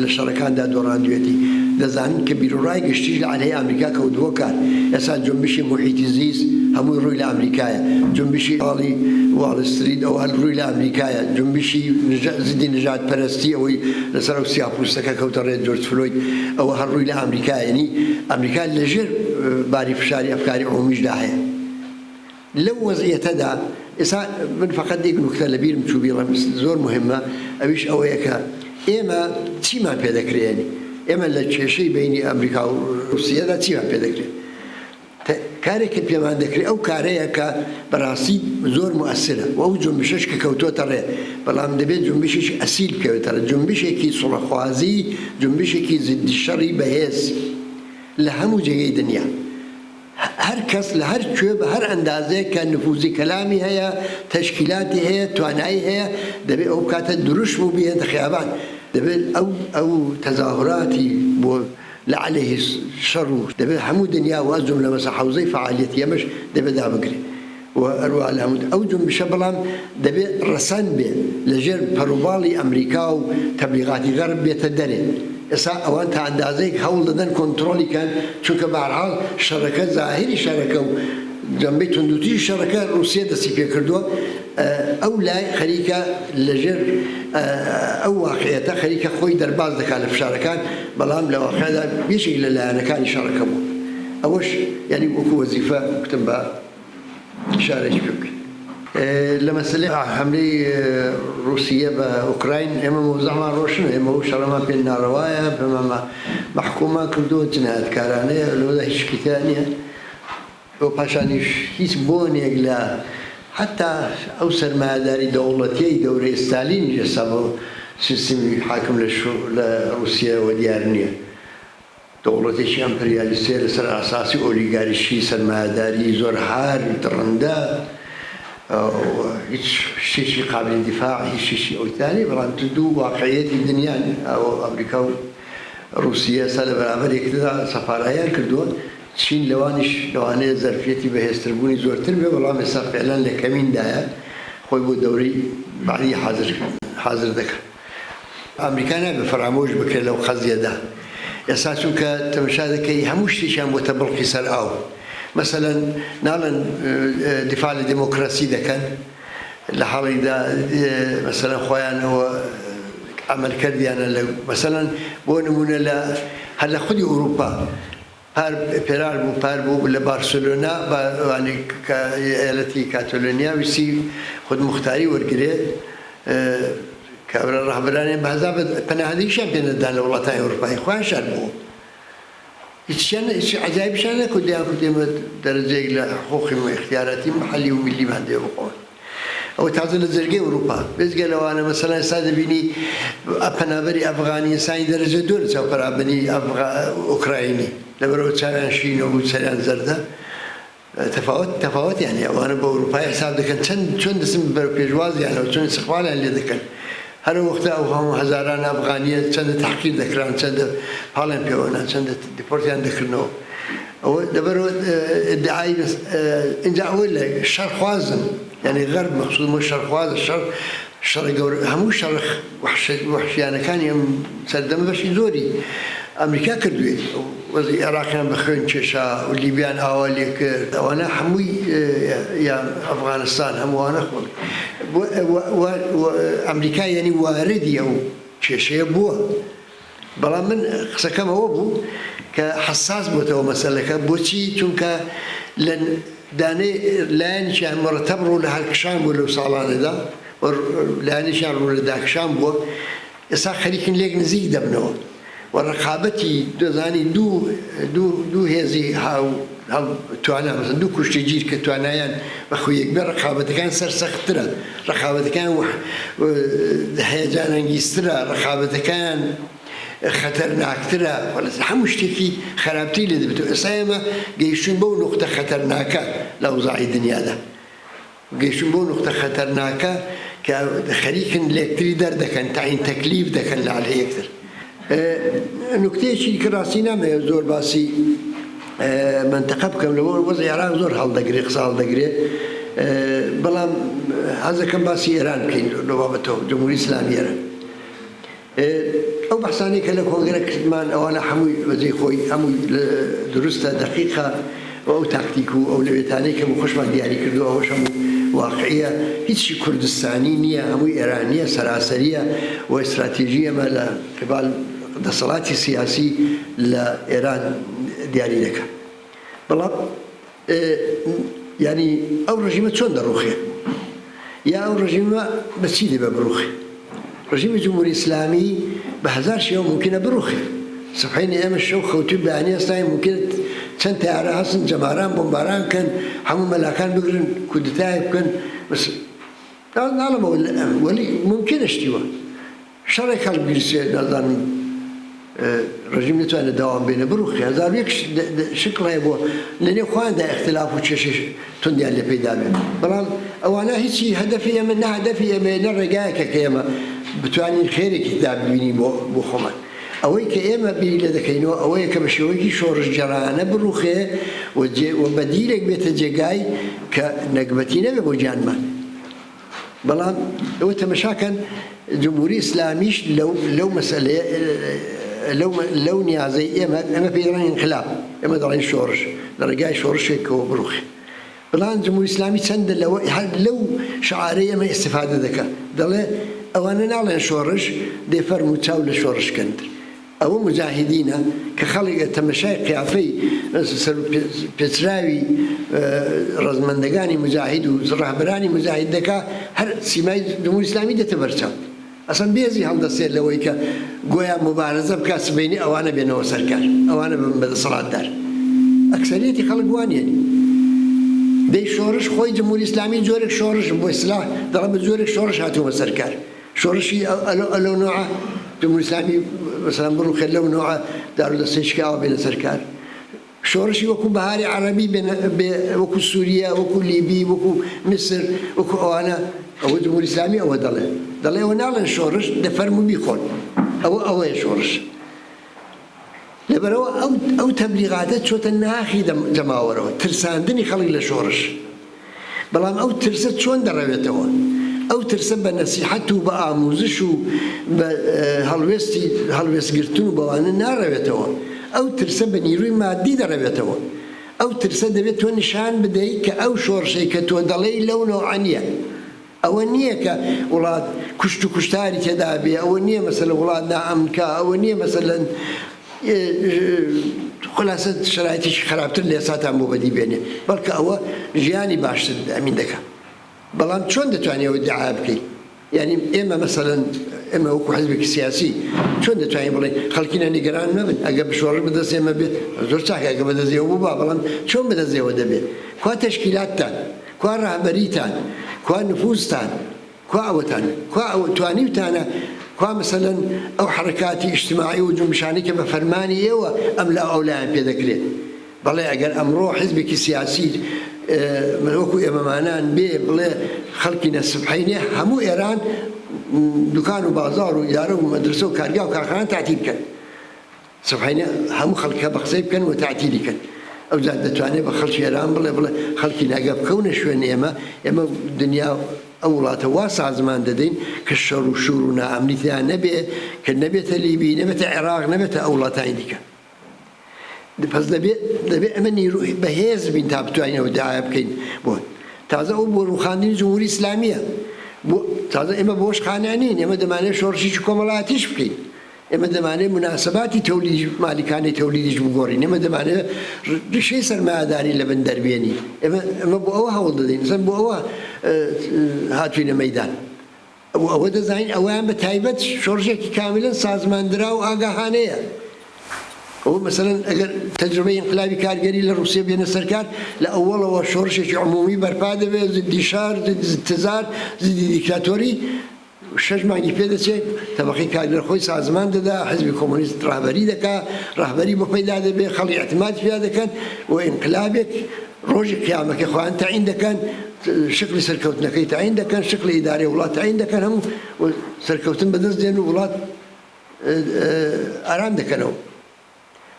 لە شەڕەکاندا دۆڕاندوێتی. دەزانن کە بیروڕای گشتیش لە عەلەیهی ئامریکا کەوتبووە کار. ئێستا جونبشی موحیتی زیست هەمووی ڕووی لە ئامریکایە. جونبشی ئاڵی واڵ ستریت ئەوە هەر ڕووی لە ئامریکایە. جونبشی زدی نژادپەرەستی ئەوەی لەسەر ئەو سیاپووستەکە کەوتە ڕێ جۆرج فلۆید ئەوە هەر ڕووی لە ئامریکایە. یەنی ئامریکا لەژێر باری فشاری ئەفکاری عمومیشدا هەیە. لەو وەزعیەتەدا ئێستا من فەقەت یەک نوکتە لە بیرم چوو بیڵێم زۆر موهیمە ئەویش ئەوەیە کە ئێمە چیمان پێ دەکرێ یانی ئێمە لە کێشەی بەینی ئەمریکا و ڕووسیەدا چیمان پێ دەکرێ کارێک کە پێمان دەکرێ ئەو کارەیە کە بەڕاستی زۆر موئەسرە و ئەو جونبشەش کە کەوتووەتە ڕێ بەڵام دەبێت جونبشێکی ئەسیل بکەوێتە ڕێ جونبشێکی سوڵحخوازی جونبشێکی زدی شەڕی بەهێز لە هەموو جێگەی دنیا هەر کەس لە هەر کوێ بە هەر ئەندازەیەک کە نفوزی کەلامی هەیە، تەشکیلاتی هەیە، توانایی هەیە، دەبێ ئەو بکاتە دروشم و بیهێنتە خیابان. دەبێ ئەو ئەو تەزاهوراتی بۆ لە عەلەیهی شەڕ و دەبێ هەموو دنیا و از جملە مەسە حەوزەی فەعالیەتی ئەمەش دەبێ دابگرێ و هەروەها لە هەموو ئەو جونبشە بەڵام دەبێ ڕەسەن بێ لە ژێر پەڕوباڵی ئەمریکا و تەبلیغاتی غەرب بێتە دەرێ. ئێستا ئەوان تا ئەندازەیەک هەوڵ دەدەن کۆنتڕۆڵی کەن، چونکە بەهەرحاڵ شەڕەکە زاهیری شەڕەکە و جەنبەی توندوتیژی شەڕەکە ڕووسیە دەستی پێکردووە، ئەو لای خەریکە لەژێر ئەو واقعیەتە خەریکە خۆی دەرباز دەکات لە فشارەکان، بەڵام لە واقعدا یەکێک لە لایەنەکانی شەڕەکە بوو. ئەوەش یانی وەکو وەزیفە گوتم با ئیشارەیەکی پێ بکەین. لە مەسەلەی حەملەی ڕووسیە بە ئۆکراین ئێمە مەوزعمان ڕۆشنە، ئێمە ئەو شەڕەمان پێ ناڕەوایە، پێمان مەحکووممان کردووە، جنایەتکارانەیە، لەوەدا هیچ شکی تیا نییە و پاشانیش هیچ بۆنێک لە حەتتا ئەو سەرمایەداری دەوڵەتییەی دەورەی ستالینیش ئێستا بۆ سیستمی حاکم لە ڕووسیەوە دیار نییە. دەوڵەتێکی ئەمپریالیستیە لەسەر ئاساسی ئۆلیگاریشی سەرمایەداری زۆر هار و دڕندە و هیچ شتێکی قابلی دیفاع هیچ شتێکی ئەوی تیا نیە بەڵام دوو واقعیەتی دنیان ئەوە ئەمریکا و ڕوسیە ئێستا لە بەرامبەر یەکتردا سەفارایان کردووە چین لەوانیش لەوانەیە زەرفیەتی بەهێزتربوونی زۆرتر بێ بەڵام ئێستا فعلەن لە کەمیندایە خۆی بۆ دەورەی بەعدی حازر حازر دەکات. ئەمریکا نابێ فەرامۆش بکرێت لەو قەزیەدا ئێستا چونکە تەمەشا دەکەی هەموو شتێکیان بۆتە بڵقی سەر ئاو مەسەلەن ناڵێن دیفاع لە دێمۆکراسی دەکەن لە حاڵێکدا مەسەلەن خۆیان ئەوە عەمەلکەردیانە لە مەسەلەن بۆ نمونە لە هەر لە خودی ئوروپا پار پێرار بوو پار بوو لە بارسلۆنا با وانی کە ئیالەتی کاتۆلۆنیا ویستی خودموختاری وەرگرێ کابرا ڕەهبەرانیان بە هەزار پەناهەندەیشیان پێ نەدان لە وڵاتانی ئەوروپایی خۆیان شاردبووەوە هیچیان هیچ عەجایبیشیان نەکرد دەیان کوت ئێمە دەرەجەیەک لە حقوقی و ئیختیاراتی محەلی و میللیمان دەوێ بۆ خۆمان. ئەوە تازە لە جەرگەی ئەوروپا بێجگە لەوانە مەسەلەن ئێستا دەبینی پەنابەری ئەفغانی ئینسانی دەرەجە دوو لە چاو پەنابەری ئۆکراینی لەبەرئەوە چاویان شینە و سەریان زەردە تەفاوت تەفاوتیان هەیە ئەوانە بە ئەوروپای حساب دەکەن چەند چۆن دەچن بەرەو پێشوازیانەوە چۆن ئیستقبالیان لێ دەکەن هەر ئەو وەختە ئەو هەموو هەزاران ئەفغانیە چەندە تەحقیر دەکران چەندە پاڵیان پێوەنا چەندە دیپۆرتیان دەکردنەوە ئەوە لەبەرەوە ئیدعای بەس ئینجا ئەوەی لە شەڕخوازن یعنی غەرب مەقسوودمە شەڕخوازە شەڕ شەڕ گەورە هەموو شەڕ وەحشیانەکانی ئەم سەردەمە بەشی زۆری ئەمریکا کردوێتی وەزی عێراقیان بە خوێن کێشا و لیبیان ئاوا لێ کرد ئەوانە هەمووی یا ئەفغانستان هەمووانە خۆ ئەمریکا یعنی واردی ئەو کێشەیە بووە بەڵام من قسەکەم ئەوە بوو کە حەساس بۆتەوە مەسەلەکە بۆچی چونکە لە دانەی لایەنێکیان مڕەتەب ڕوو لە هەڵکشان بوو لەو ساڵانەدا و لایەنێکیان ڕوو لە داکشان بووە ئێستا خەریکن لێک نزیک دەبنەوە و ڕقابەتی دەزانی دوو دوو دوو هێزی هاو هەڵ توانا مەسەن دوو کوشتی گیر کە توانایان بە خویەک بێ ڕقابەتەکان سەرسەختترە ڕقابەتەکان هەیەجان ئەنگیزترە ڕقابەتەکان خەتەرناکترە هەموو شتێکی خراپتری لێ دەبێتەوە ئێستا ئێمە گەیشتوین بەو نوقتە خەتەرناکە لە ئەوزاعی دنیادا گەیشتوون بەو نوقتە خەتەرناکە کە خەریکن لێکتری دەردەکەن، تەعین تەکلیف دەکەن لە عەلەی یەکتر. نوکتەیەکی دیکە ڕاستی نامەوێت زۆر باسی مەنتەقە بکەم لەوە وەزعی عێراق زۆر هەڵدەگرێ قسە هەڵدەگرێ بەڵام حەزەکەم باسی ئێران بکەین لەو بابەتەوە جمهوری ئیسلامی ئێران. ئەو بەحسانەی کە لە کۆنگرە کردمان ئەوانە هەمووی بەجێی خۆی هەمووی دروستە دەقیقە و ئەو تاکتیک و ئەولەوێتانەی کە بۆ خۆشمان دیاری کردووە ئەوەش هەموو واقعیە هیچی کوردستانی نییە هەمووی ئێرانیە سەراسەریە و ئیستراتیژی ئێمە لە قبال دەسەڵاتی سیاسی لە ئێران دیاری دەکا بەڵام یانی ئەو ڕژیمە چۆن دەڕوخێ؟ یا ئەو ڕژیمە بە چی دەبێ بڕوخێ؟ ڕژیمی جمهوری ئیسلامی بە هەزار شێوە مومکینە بڕوخێ. سبحەینێ ئێمە شەو خەوتوین بەیانی هەستاین مومکینە چەند تەیارە هەسن جەماران بۆمباران کەن هەموو مەلاکان بگرن کودتایەک بکەن بەس ناڵێم ئەوە وەلی مومکینە شتی وا. شەڕێک هەڵبگیرسێ نازانم ڕژیم نەتوانێت دەوام بێنێ بڕوخێ 1001 شکڵ هەیە بۆ لەنێو خۆیاندا ئیختلاف و کێشەی توندیان لێ پەیدا بێت بەڵام ئەوانە هیچی هەدەفی ئێمە نە هەدەفی ئێمەیە نە ڕێگایەکە کە ئێمە بتوانین خێرێکی تدا ببینین بۆ بۆ خۆمان ئەوەی کە ئێمە بیری لێ دەکەینەوە ئەوەیە کە بە شێوەیەکی شۆڕشگێڕانە بڕوخێ و جێ و بەدیلێک بێتە جێگای کە نەگبەتی نەبێ بۆ گیانمان. بەڵام ئێوە تەمەشا کەن جمهوری ئیسلامیش لەو لەو مەسەلەیە لەو لەو نیازەی ئێمە ئێمە پێی دەڵێن ئینقلاب ئێمە دەڵێن شۆڕش لە ڕێگای شۆڕشێکەوە بڕوخێ بەڵام جمهوری ئیسلامی چەندە لەوە هەر لەو شعارەی ئێمە ئیستیفادە دەکا دەڵێ ئەوانە ناڵێن شۆڕش دەی فەرموو چاو لە شۆڕش کەن ئەوە موجاهیدینە کە خەڵک تەمەشای قیافەی پێچراوی ڕەزمەندەگانی موجاهید و ڕەهبەرانی موجاهید دەکا هەر سیمای جمهوری ئیسلامی دێتە بەرچاو ئەسڵەن بێزی هەڵدەستێت لەوەی کە گۆیا موبارزە بکا سبەینێ ئەوانە بێنەوە سەر کار ئەوانە ببن بە دەسەڵاتدار ئەکسەریەتی خەڵک وا نییە دەی شۆڕش خۆی جمهوری ئیسلامی جۆرێک شۆڕش بۆ ئیسلاح دەڵێم بە جۆرێک شۆڕش هاتوومە سەر کار شۆڕشی ئەلۆ نوعە. جمهوری ئیسلامی مەسەلەن بڕوخێت لەو نەوعە دارودەستەی شکاوە بێنە سەر کار. شۆڕشی وەکو بەهاری عەڕەبی بێنە بێ وەکو سوریە وەکو لیبی وەکو میسر وەکو ئەوانە ئەوە جمهوری ئیسلامی ئەوە دەڵێ دەڵێ ئەوە ناڵێن شۆڕش دە فەرموو بیخۆن ئەوە ئەوەیە شۆڕش. لەبەرئەوە ئەو ئەو تەبلیغاتە چۆتە ناخی جەماوەرەوە، ترساندنی خەڵک لە شۆڕش. بەڵام ئەو ترسە چۆن دەڕەوێتەوە؟ ئەو ترسە بە نەسیحەت و بە ئاموزش و بە هەڵوێستی هەڵوێستگرتن و بەوانە ناڕەوێتەوە. ئەو ترسە بە نیروی مادی دەڕەوێتەوە. ئەو ترسە دەبێت تۆ نیشان بدەی کە ئەو شۆڕشەی کە تۆ دەڵێی لەو نەوعە نییە. ئەوە نییە کە وڵات کوشت و کوشتاری تێدا بێ، ئەوە نییە مەسەلەن وڵات نائەمن کا، ئەوە نییە مەسەلەن خولاسە شەرایتێکی خراپتر لە ئێستاتان بۆ بەدی بێنێ، بەڵکە ئەوە ژیانی باشتر ئەمین دەکا. بەڵام چۆن دەتوانی ئەوە ئیدعا بکەی؟ یانی ئێمە مەسەلەن ئێمە وەکوو حیزبێکی سیاسی چۆن دەتوانین بڵێین خەڵکینە نیگەران مەبن ئەگەر شۆڕش بەدەست ئێمە بێ زۆر چاکە ئەگەر بەدەست ئێوە بوو با، بەڵام چۆن بەدەست ئێوە دەبێ؟ کوا تەشکیلاتتان؟ کوا ڕەهبەریتان؟ کوا نفوزتان؟ کوا ئەوەتان؟ کوا ئەوە توانیوتانە؟ کوا مەسەلەن ئەو حەڕەکاتی ئیجتماعی و جونبشانەی کە بە فەرمانی ئێوە ئەم لا و ئەو لایان پێ دەکرێ؟ بەڵێ ئەگەر ئەمڕۆ حیزبێکی سیاسی وەکوو ئێمەمانان بێ بڵێ خەڵکینە سبحەینێ هەموو ئێران دوکان و بازاڕ و ئیدارە و مەدرەسە و کارگا و کارخانە تەعتیل بکەن، سبحەینە هەموو خەڵکە بە قسەی بکەن و تەعتیلی کەن ئەوجا دەتوانێ بە خەڵکی ئێران بڵێ بڵێ خەڵکینە ئەگەر بکەونە شوێن ئێمە ئێمە دنیا ئەو وڵاتە وا سازمان دەدەین کە شەڕ و شوڕ و نائەمنی تیا نەبێ کە نەبێتە لیبی نەبێتە عێراق نەبێتە ئەو وڵاتانی دیکە پس دەبێ دەبێ ئەمە نیرو بەهێز بین تا بتوانین ئەو داعایە بکەین بۆ تازە ئەو بۆ ڕوخاندنی جمهوری ئیسلامیە بۆ تازە ئێمە بۆش قانع نین ئێمە دەمانەوێت شۆڕشێکی کۆمەڵایەتیش بکەین ئێمە دەمانەوێت موناسەباتی تەولیدیش مالیکانەی تەولیدیش بگۆڕین، ئێمە دەمانەوێت ڕیشەی سەرمایەداری لەبن دەربێنین، ئێمە ئێمە بۆ ئەوە هەوڵ دەدەین، ئەسڵەن بۆ ئەوە هاتووینە مەیدان و ئەوە دەزانین ئەوەیان بە تایبەت شۆڕشێکی کاملەن سازماندراو و ئاگاهانەیە. ئەوە مەسەلەن ئەگەر تەجروبەی ئینقلابی کارگەری لە ڕووسیە بێنە سەر کار، لە ئەوەڵەوە شۆڕشێکی عموومی بەرپا دەبێت، زدی شار، زدی تزار، زدی دیکتاتۆری، شەش مانگی پێ دەچێ، تەبەقەی کارگەر خۆی سازمان دەدا، حیزبی کۆمۆنیست ڕەهبەری دەکا، ڕەهبەری بۆ پەیدا دەبێ، خەڵک ئیعتمادی پیا دەکەن و ئینقلابێک ڕۆژی قیامەکەی خۆیان تەعین دەکەن، شکڵی سەرکەوتنەکەی تەعین دەکەن، شکڵی ئیدارەی وڵات تەعین دەکەن، هەموو و سەرکەوتن بەدەست دێن و وڵات ئارام دەکەنەوە.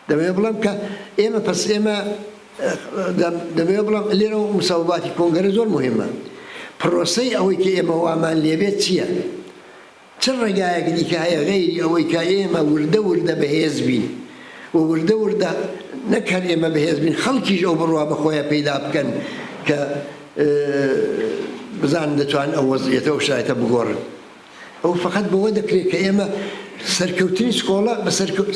دەمەوێ بڵێم کە ئێمە پەس ئێمە دەمەوێ بڵێم لێرە مسەوباتی کۆنگەرە زۆر مهمە پرۆسەی ئەوەی کە ئێمە وامان لێبێت چییە؟ چ ڕێگایەک دیکە هەیە غەیری ئەوەی کە ئێمە وردە وردە بەهێز بین و وردە وردە نەک هەر ئێمە بەهێز بین خەڵکیش ئەو بڕوا بە خۆیان پەیدا بکەن کە بزانن دەتوان ئەو وەزعیەتە و شرایتە بگۆڕن. ئەوە فەقەت بەوە دەکرێت کە ئێمە سەرکەوتنی چکۆڵە بە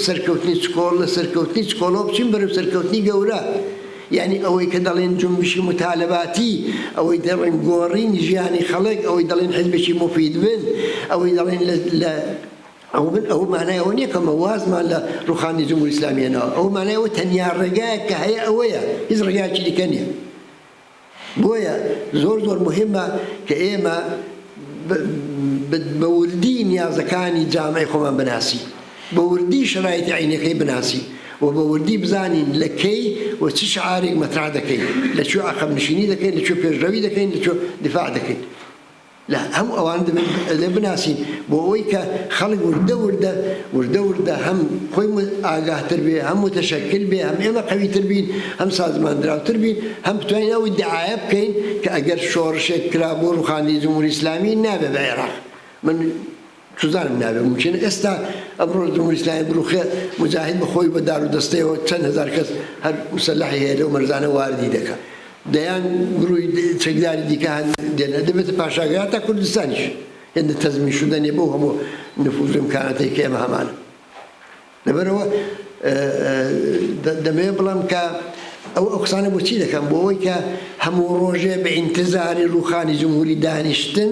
سەرکەوتنی چکۆڵ لە سەرکەوتنی چکۆڵەوە بچین بەرەو سەرکەوتنی گەورە. یانی ئەوەی کە دەڵێن جونبشی موتالەباتی، ئەوەی دەڵێن گۆڕینی ژیانی خەڵک، ئەوەی دەڵێن حیزبێکی موفید بن، ئەوەی دەڵێن لە ئەوە بن، ئەوە مانای ئەوە نییە کە ئێمە وازمان لە ڕووخاندنی جمهوری ئیسلامی هێناوە. ئەوە مانای ئەوە تەنیا ڕێگایەک کە هەیە ئەوەیە، هیچ ڕێگایەکی دیکە نییە. بۆیە زۆر زۆر موهیمە کە ئێمە بە وردی نیازەکانی جامعەی خۆمان بناسین، بە وردی شەرایتی عەینیەکەی بناسین و بە وردی بزانین لە کەی و چ شعارێک مەترەح دەکەین، لە کوێ عەقەبنشینی دەکەین، لە کوێ پێشڕەوی دەکەین، لە کوێ دیفاع دەکەین. لە هەموو ئەوان دەبێ بناسین بۆ ئەوەی کە خەڵک وردە وردە وردە وردە هەم خۆی ئاگاهتر بێ، هەم موتەشەکل بێ، هەم ئێمە قەویتر بین، هەم سازماندراوتر بین، هەم بتوانین ئەو ئیدعایە بکەین کە ئەگەر شۆڕشێک کرا بۆ ڕووخاندنی جمهوری ئیسلامی نابێ بە عێراق. من چوزانم نابێ مومکینە ئێستا ئەمڕۆ جمهوری ئیسلامی بڕوخێ موجاهید بە خۆی بە دار و دەستەیەوە چەند هەزار کەس هەر موسەلەحی هەیە لەو مەرزانە واردی دەکا دەیان گروی چەکداری دیکە هەن دێن دەبێتە پاشاگەر هەتا کوردستانیش هێندە تەزمین شدە نیە بەو هەموو نفوز و ئیمکاناتەی کە ئێمە هەمانە. لەبەرئەوە دەمەوێت بڵێم کە ئەو ئەو قسانە بۆچی دەکەم بۆ ئەوەی کە هەموو ڕۆژێ بە ئینتزاری ڕووخانی جمهوری دانیشتن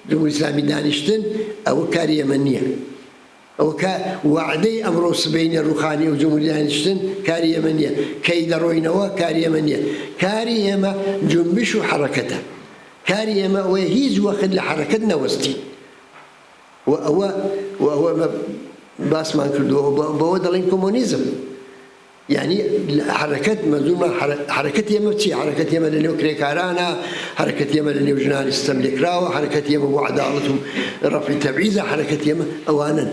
جمهوری ئیسلامی دانیشتن ئەوە کاری ئێمە نییە ئەوە کە وەعدەی ئەمڕۆ سبەینێ ڕووخانی ئەو جمهوری دانیشتن کاری ئێمە نییە کەی دەڕۆینەوە کاری ئێمە نییە کاری ئێمە جونبش و حەڕەکەتە کاری ئێمە ئەوەیە هیچ وەخت لە حەڕەکەت نەوەستین و ئەوە و. ئەوە ئێمە باسمان کردووە بەوە دەڵێین کۆمۆنیزم. یانی حەرەکەت مەنزوورمان حەرەکەتی ئێمە چییە؟ حەرەکەتی ئێمە لە نێو کرێکارانە، حەرەکەتی ئێمە لە نێو ژنانی ستەملێکراوە، حەرەکەتی ئێمە بۆ عەداڵەت و ڕەفعی تەبعیزە، حەرەکەتی ئێمە ئەوانەن.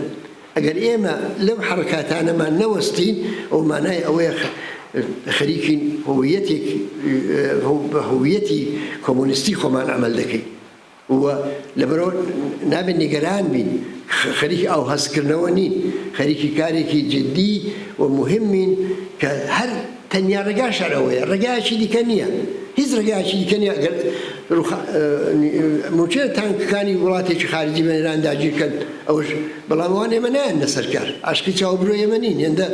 ئەگەر ئێمە لەم حەرەکاتانەمان نەوەستین، ئەوە مانای ئەوەیە خەریکین هویەتێک بە هویەتی کۆمۆنیستی خۆمان عەمەل دەکەین. و لەبەرئەوە نابێت نیگەران بین، خەریکی ئاو هەستکردنەوە نین، خەریکی کارێکی جدی و موهیمین کە هەر تەنیا ڕێگاش هەر ئەوەیە، ڕێگایەکی دیکە نییە، هیچ ڕێگایەکی دیکە نییە ئەگەر مومکینە تانکەکانی وڵاتێکی خارجی بە ئێران داگیر کەن ئەوەش، بەڵام ئەوان ئێمە نایەننە سەر کار، عاشقی چاو و برۆی ئێمە نین، هێندە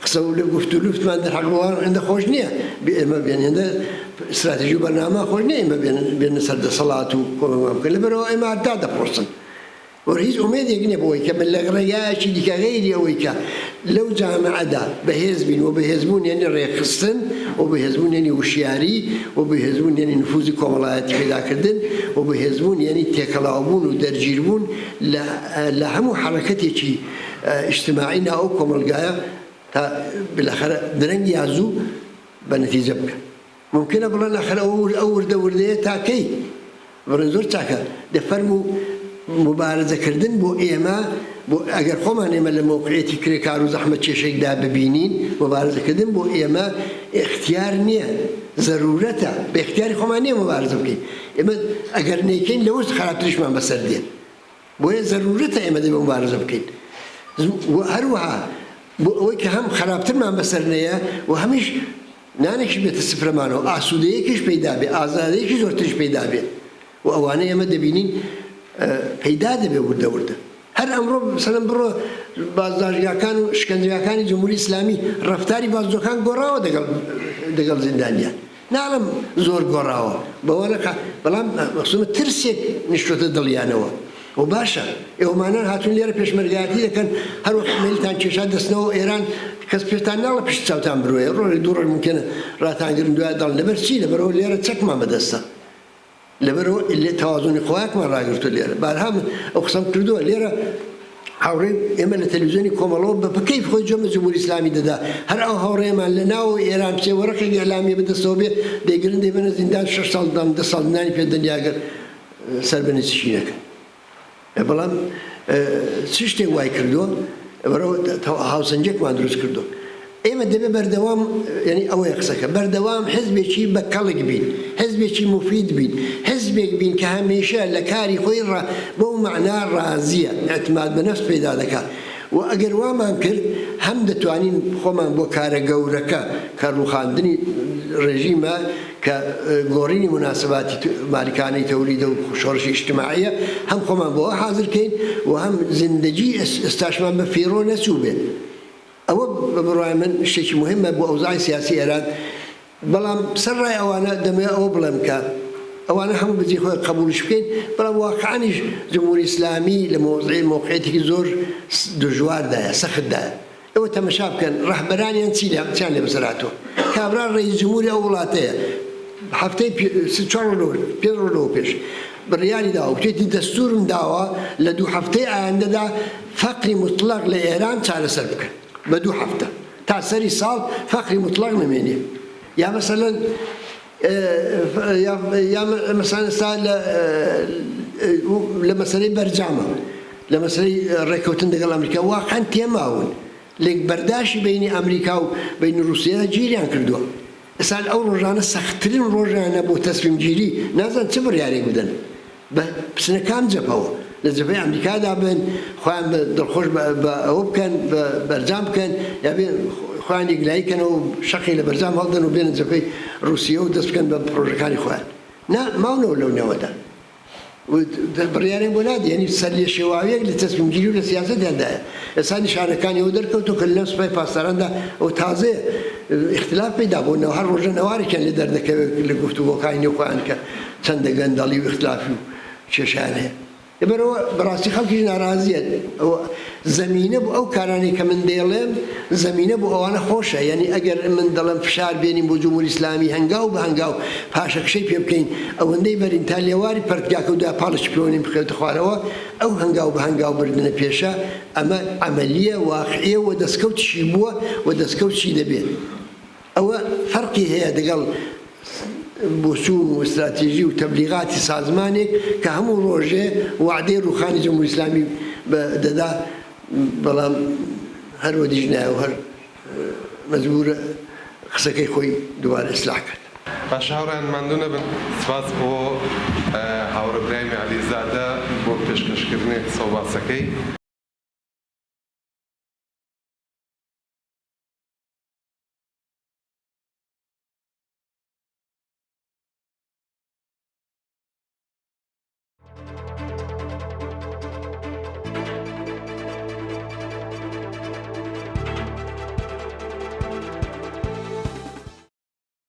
قسە و گفت و لوفتمان دەرحەق بە وان هێندە خۆش نییە ئێمە بێن هێندە ستراتیژی و بەرنامە خۆش نییە ئێمە بێنە سەر دەسەڵات و کۆمەکمان بکەن، لەبەرئەوە ئێمە هەر دادەپڕۆسن و هیچ ئومێدێک نییە بۆ ئەوەی کە لە ڕێگایەکی دیکە غەیری ئەوەی کە لەو جامعەدا بەهێز بین و بەهێزبوون یەنی ڕێکخستن و بەهێزبوون یەنی وشیاری و بەهێزبوون یەنی نفوزی کۆمەڵایەتی پەیداکردن و بەهێزبوون یەنی تێکەڵاوبوون و دەرگیربوون لە هەموو حەڕەکەتێکی ئیجتماعی ناو ئەو کۆمەڵگایە تا بالاخرە درەنگ یا زوو بە نەتیجە بگەن. مومکینە بڵێن ئاخر ئەو ئەو وردە وردەیە تا کەی؟ بڵێن زۆر چاکە دە فەرموو موبارزە کردن بۆ ئێمە بۆ ئەگەر خۆمان ئێمە لە مەوقعیەتی کرێکار و زەحمەتکێشێکدا ببینین موبارزە کردن بۆ ئێمە ئیختیار نییە زەرورەتە بە ئیختیاری خۆمان نییە موبارزە بکەین ئێمە ئەگەر نەیکەین لەوەش خراپتریشمان بەسەر دێت. بۆیە زەرورەتە ئێمە دەبێ موبارزە بکەین و هەروەها بۆ ئەوەی کە هەم خەراپترمان بەسەر نەیە و هەمیش نانێکیش بێتە سفرەمانەوە، ئاسوودەیەکیش پەیدا بێ، ئازادییەکی زۆرتریش پەیدا بێ و ئەوانەی ئێمە دەبینین پەیدا دەبێ وردە وردە. هەر ئەمڕۆ مەسەلەن بڕۆ بازداشتگاکان و شکەنجەگاکانی جمهوری ئیسلامی ڕەفتاری بازدۆکان گۆڕاوە دەگەڵ دەگەڵ زیندانیان. ناڵێم زۆر گۆڕاوە بەوە نەکا بەڵام مەخسومە ترسێک نیشتۆتە دڵیانەوە و باشە ئێوەمانان هاتوون لێرە پێشمەرگایەتی دەکەن هەر وەخت مەیلتان کێشا دەچنەوە ئێران کەس پێتان ناڵێ پشت چاوتان برۆیە ڕۆژێک دوو ڕۆژ ممکنە ڕاتانگرن دوای دەڵێن لەبەر چی لەبەرئەوە لێرە چەکمان بەدەستە لەبەرئەوە لێ تەوازونی خۆیاکمان ڕاگرتوە لێرە بارها من ئەو قسەم کردوە لێرە هاوڕێ ئێمە لە تەلویزیۆنی کۆمەڵەوە بە کەیف خۆی جۆ بە جمهوری ئیسلامی دەدا هەر ئەو هاوڕێمان لە ناوەوەی ئێران بچێ وەرەقێک ئیعلامیە بەدەستەوە بێ دەیگرن دەیبەنە زیندان شەش ساڵ دەم دە ساڵ زیندانی پێ دەن یاگەر سەر بە نزیکی نەکەن بەڵام چ شتێک وای کردووە بەرەوە هاوسەنگێکمان دروست کردووە ئێمە دەبێ بەردەوام یعنی ئەوەیە قسەکە بەردەوام حزبێکی بە کەڵک بین حزبێکی مفید بین حزبێک بین کە هەمیشە لە کاری خۆی ڕا بەو مەعنا ڕازیە اعتماد بە نفس پەیدا دەکات و ئەگەر وامان کرد هەم دەتوانین خۆمان بۆ کارە گەورەکە کە ڕووخاندنی ڕێژیمە کە گۆڕینی موناسباتی مالکانەی تەولیدە و شۆڕشی ئیجتماعیە هەم خۆمان بۆ ئەوە حازر کەین و هەم زیندەگی ئێستاشمان بە فیڕۆ نەچووبێ. ئەوە بە بڕوای من شتێکی موهیمە بۆ ئەوزاعی سیاسی ئێران. بەڵام سەرڕای ئەوانە دەمەوێ ئەوە بڵێم کە ئەوانە هەموو بە جێی خۆیان قەبووڵیش بکەین، بەڵام واقعەنیش جمهوری ئیسلامی لە مەوزعی مەوقعیەتێکی زۆر دژواردایە، سەختدایە. ئێوە تەمەشا بکەن ڕەهبەرانیان چی لە چیان لێ بەسەر هاتووە. کابرا ڕەئیس جمهوری ئەو وڵاتەیە هەفتەی سێ چوار ڕۆژ لەوە پێنج ڕۆژ لەوە پێش بڕیاری داوە وتویەتی دەستوورم داوە لە دوو هەفتەی ئایندەدا فەقری موتڵەق لە ئێران چارەسەر بکەن بە دوو هەفتە تا سەری ساڵ فەقری موتڵەق نەمێنێ یا مەسەلەن یا مەسەلەن ئێستا لە لە مەسەلەی بەرجامە لە مەسەلەی ڕێککەوتن دەگەڵ ئەمریکا واقعەن تێماون لێک بەرداشی بەینی ئەمریکا و بەینی ڕووسیە گیریان کردووە ئێستا ئەو ڕۆژانە سەختترین ڕۆژیانە بۆ تەسمیمگیری نازان چ بڕیارێک بدەن بە بچنە کام جەبهەوە لە جەبهەی ئەمریکادا بن خۆیان بە دڵخۆش بە ئەوە بکەن بە بەرجام بکەن یا بێ خۆیان یەکلایی کەنەوە و شەقی لە بەرجام هەڵدەن و بێنە جەبهەی ڕووسیە و دەست بکەن بە پڕۆژەکانی خۆیان نا ماونەوە لەو نێوەدا و بڕیاریان بۆ نادەن یانی سەرلێشێواویەک لە تەسمیمگیری و لە سیاسەتیاندایە ئێستا نیشانەکانی ئەوە دەرکەوتووە کە لەناو سوپای پاسداراندا ئەوە تازەیە ئیختلاف پەیدا بوو هەر ڕۆژە نەوارێکیان لێ دەردەکەوێت لە گفتوگۆکانی نێو خۆیان کە چەندە گەندەڵی و ئیختلافی و کێشەیان هەیە. لەبەرئەوە بەڕاستی خەڵکیش ناڕازیە. ئەوە زەمینە بۆ ئەو کارانەی کە من دەیڵێم زەمینە بۆ ئەوانە خۆشە. یانی ئەگەر من دەڵێم فشار بێنین بۆ جمهوری ئیسلامی هەنگاو بە هەنگاو پاشەکشەی پێ بکەین ئەوەندەی بەرین تا لێواری پەرتگاکە و دا پاڵێکی پێوەنین بخەوێتە خوارەوە ئەو هەنگاو بە هەنگاو بردنە پێشە ئەمە عەمەلیە واقعیە و دەسکەوتیشی بووە و دەسکەوتشی دەبێت. ئەوە فەرقی هەیە دەگەڵ بۆچوون و ئیستراتێژی و تەبلیغاتی سازمانێک کە هەموو ڕۆژێ وەعدەی ڕووخانی جمهوری ئیسلامی بە دەدا بەڵام هەر وەدیش نایە و هەر مەجبوورە قسەکەی خۆی دووبارە ئیسلاح کات. باشە هاوڕێیان ماندوو نەبن. سپاس بۆ هاوڕێ برایمی عەلیزادە بۆ پێشکەشکردنی قسە و باسەکەی.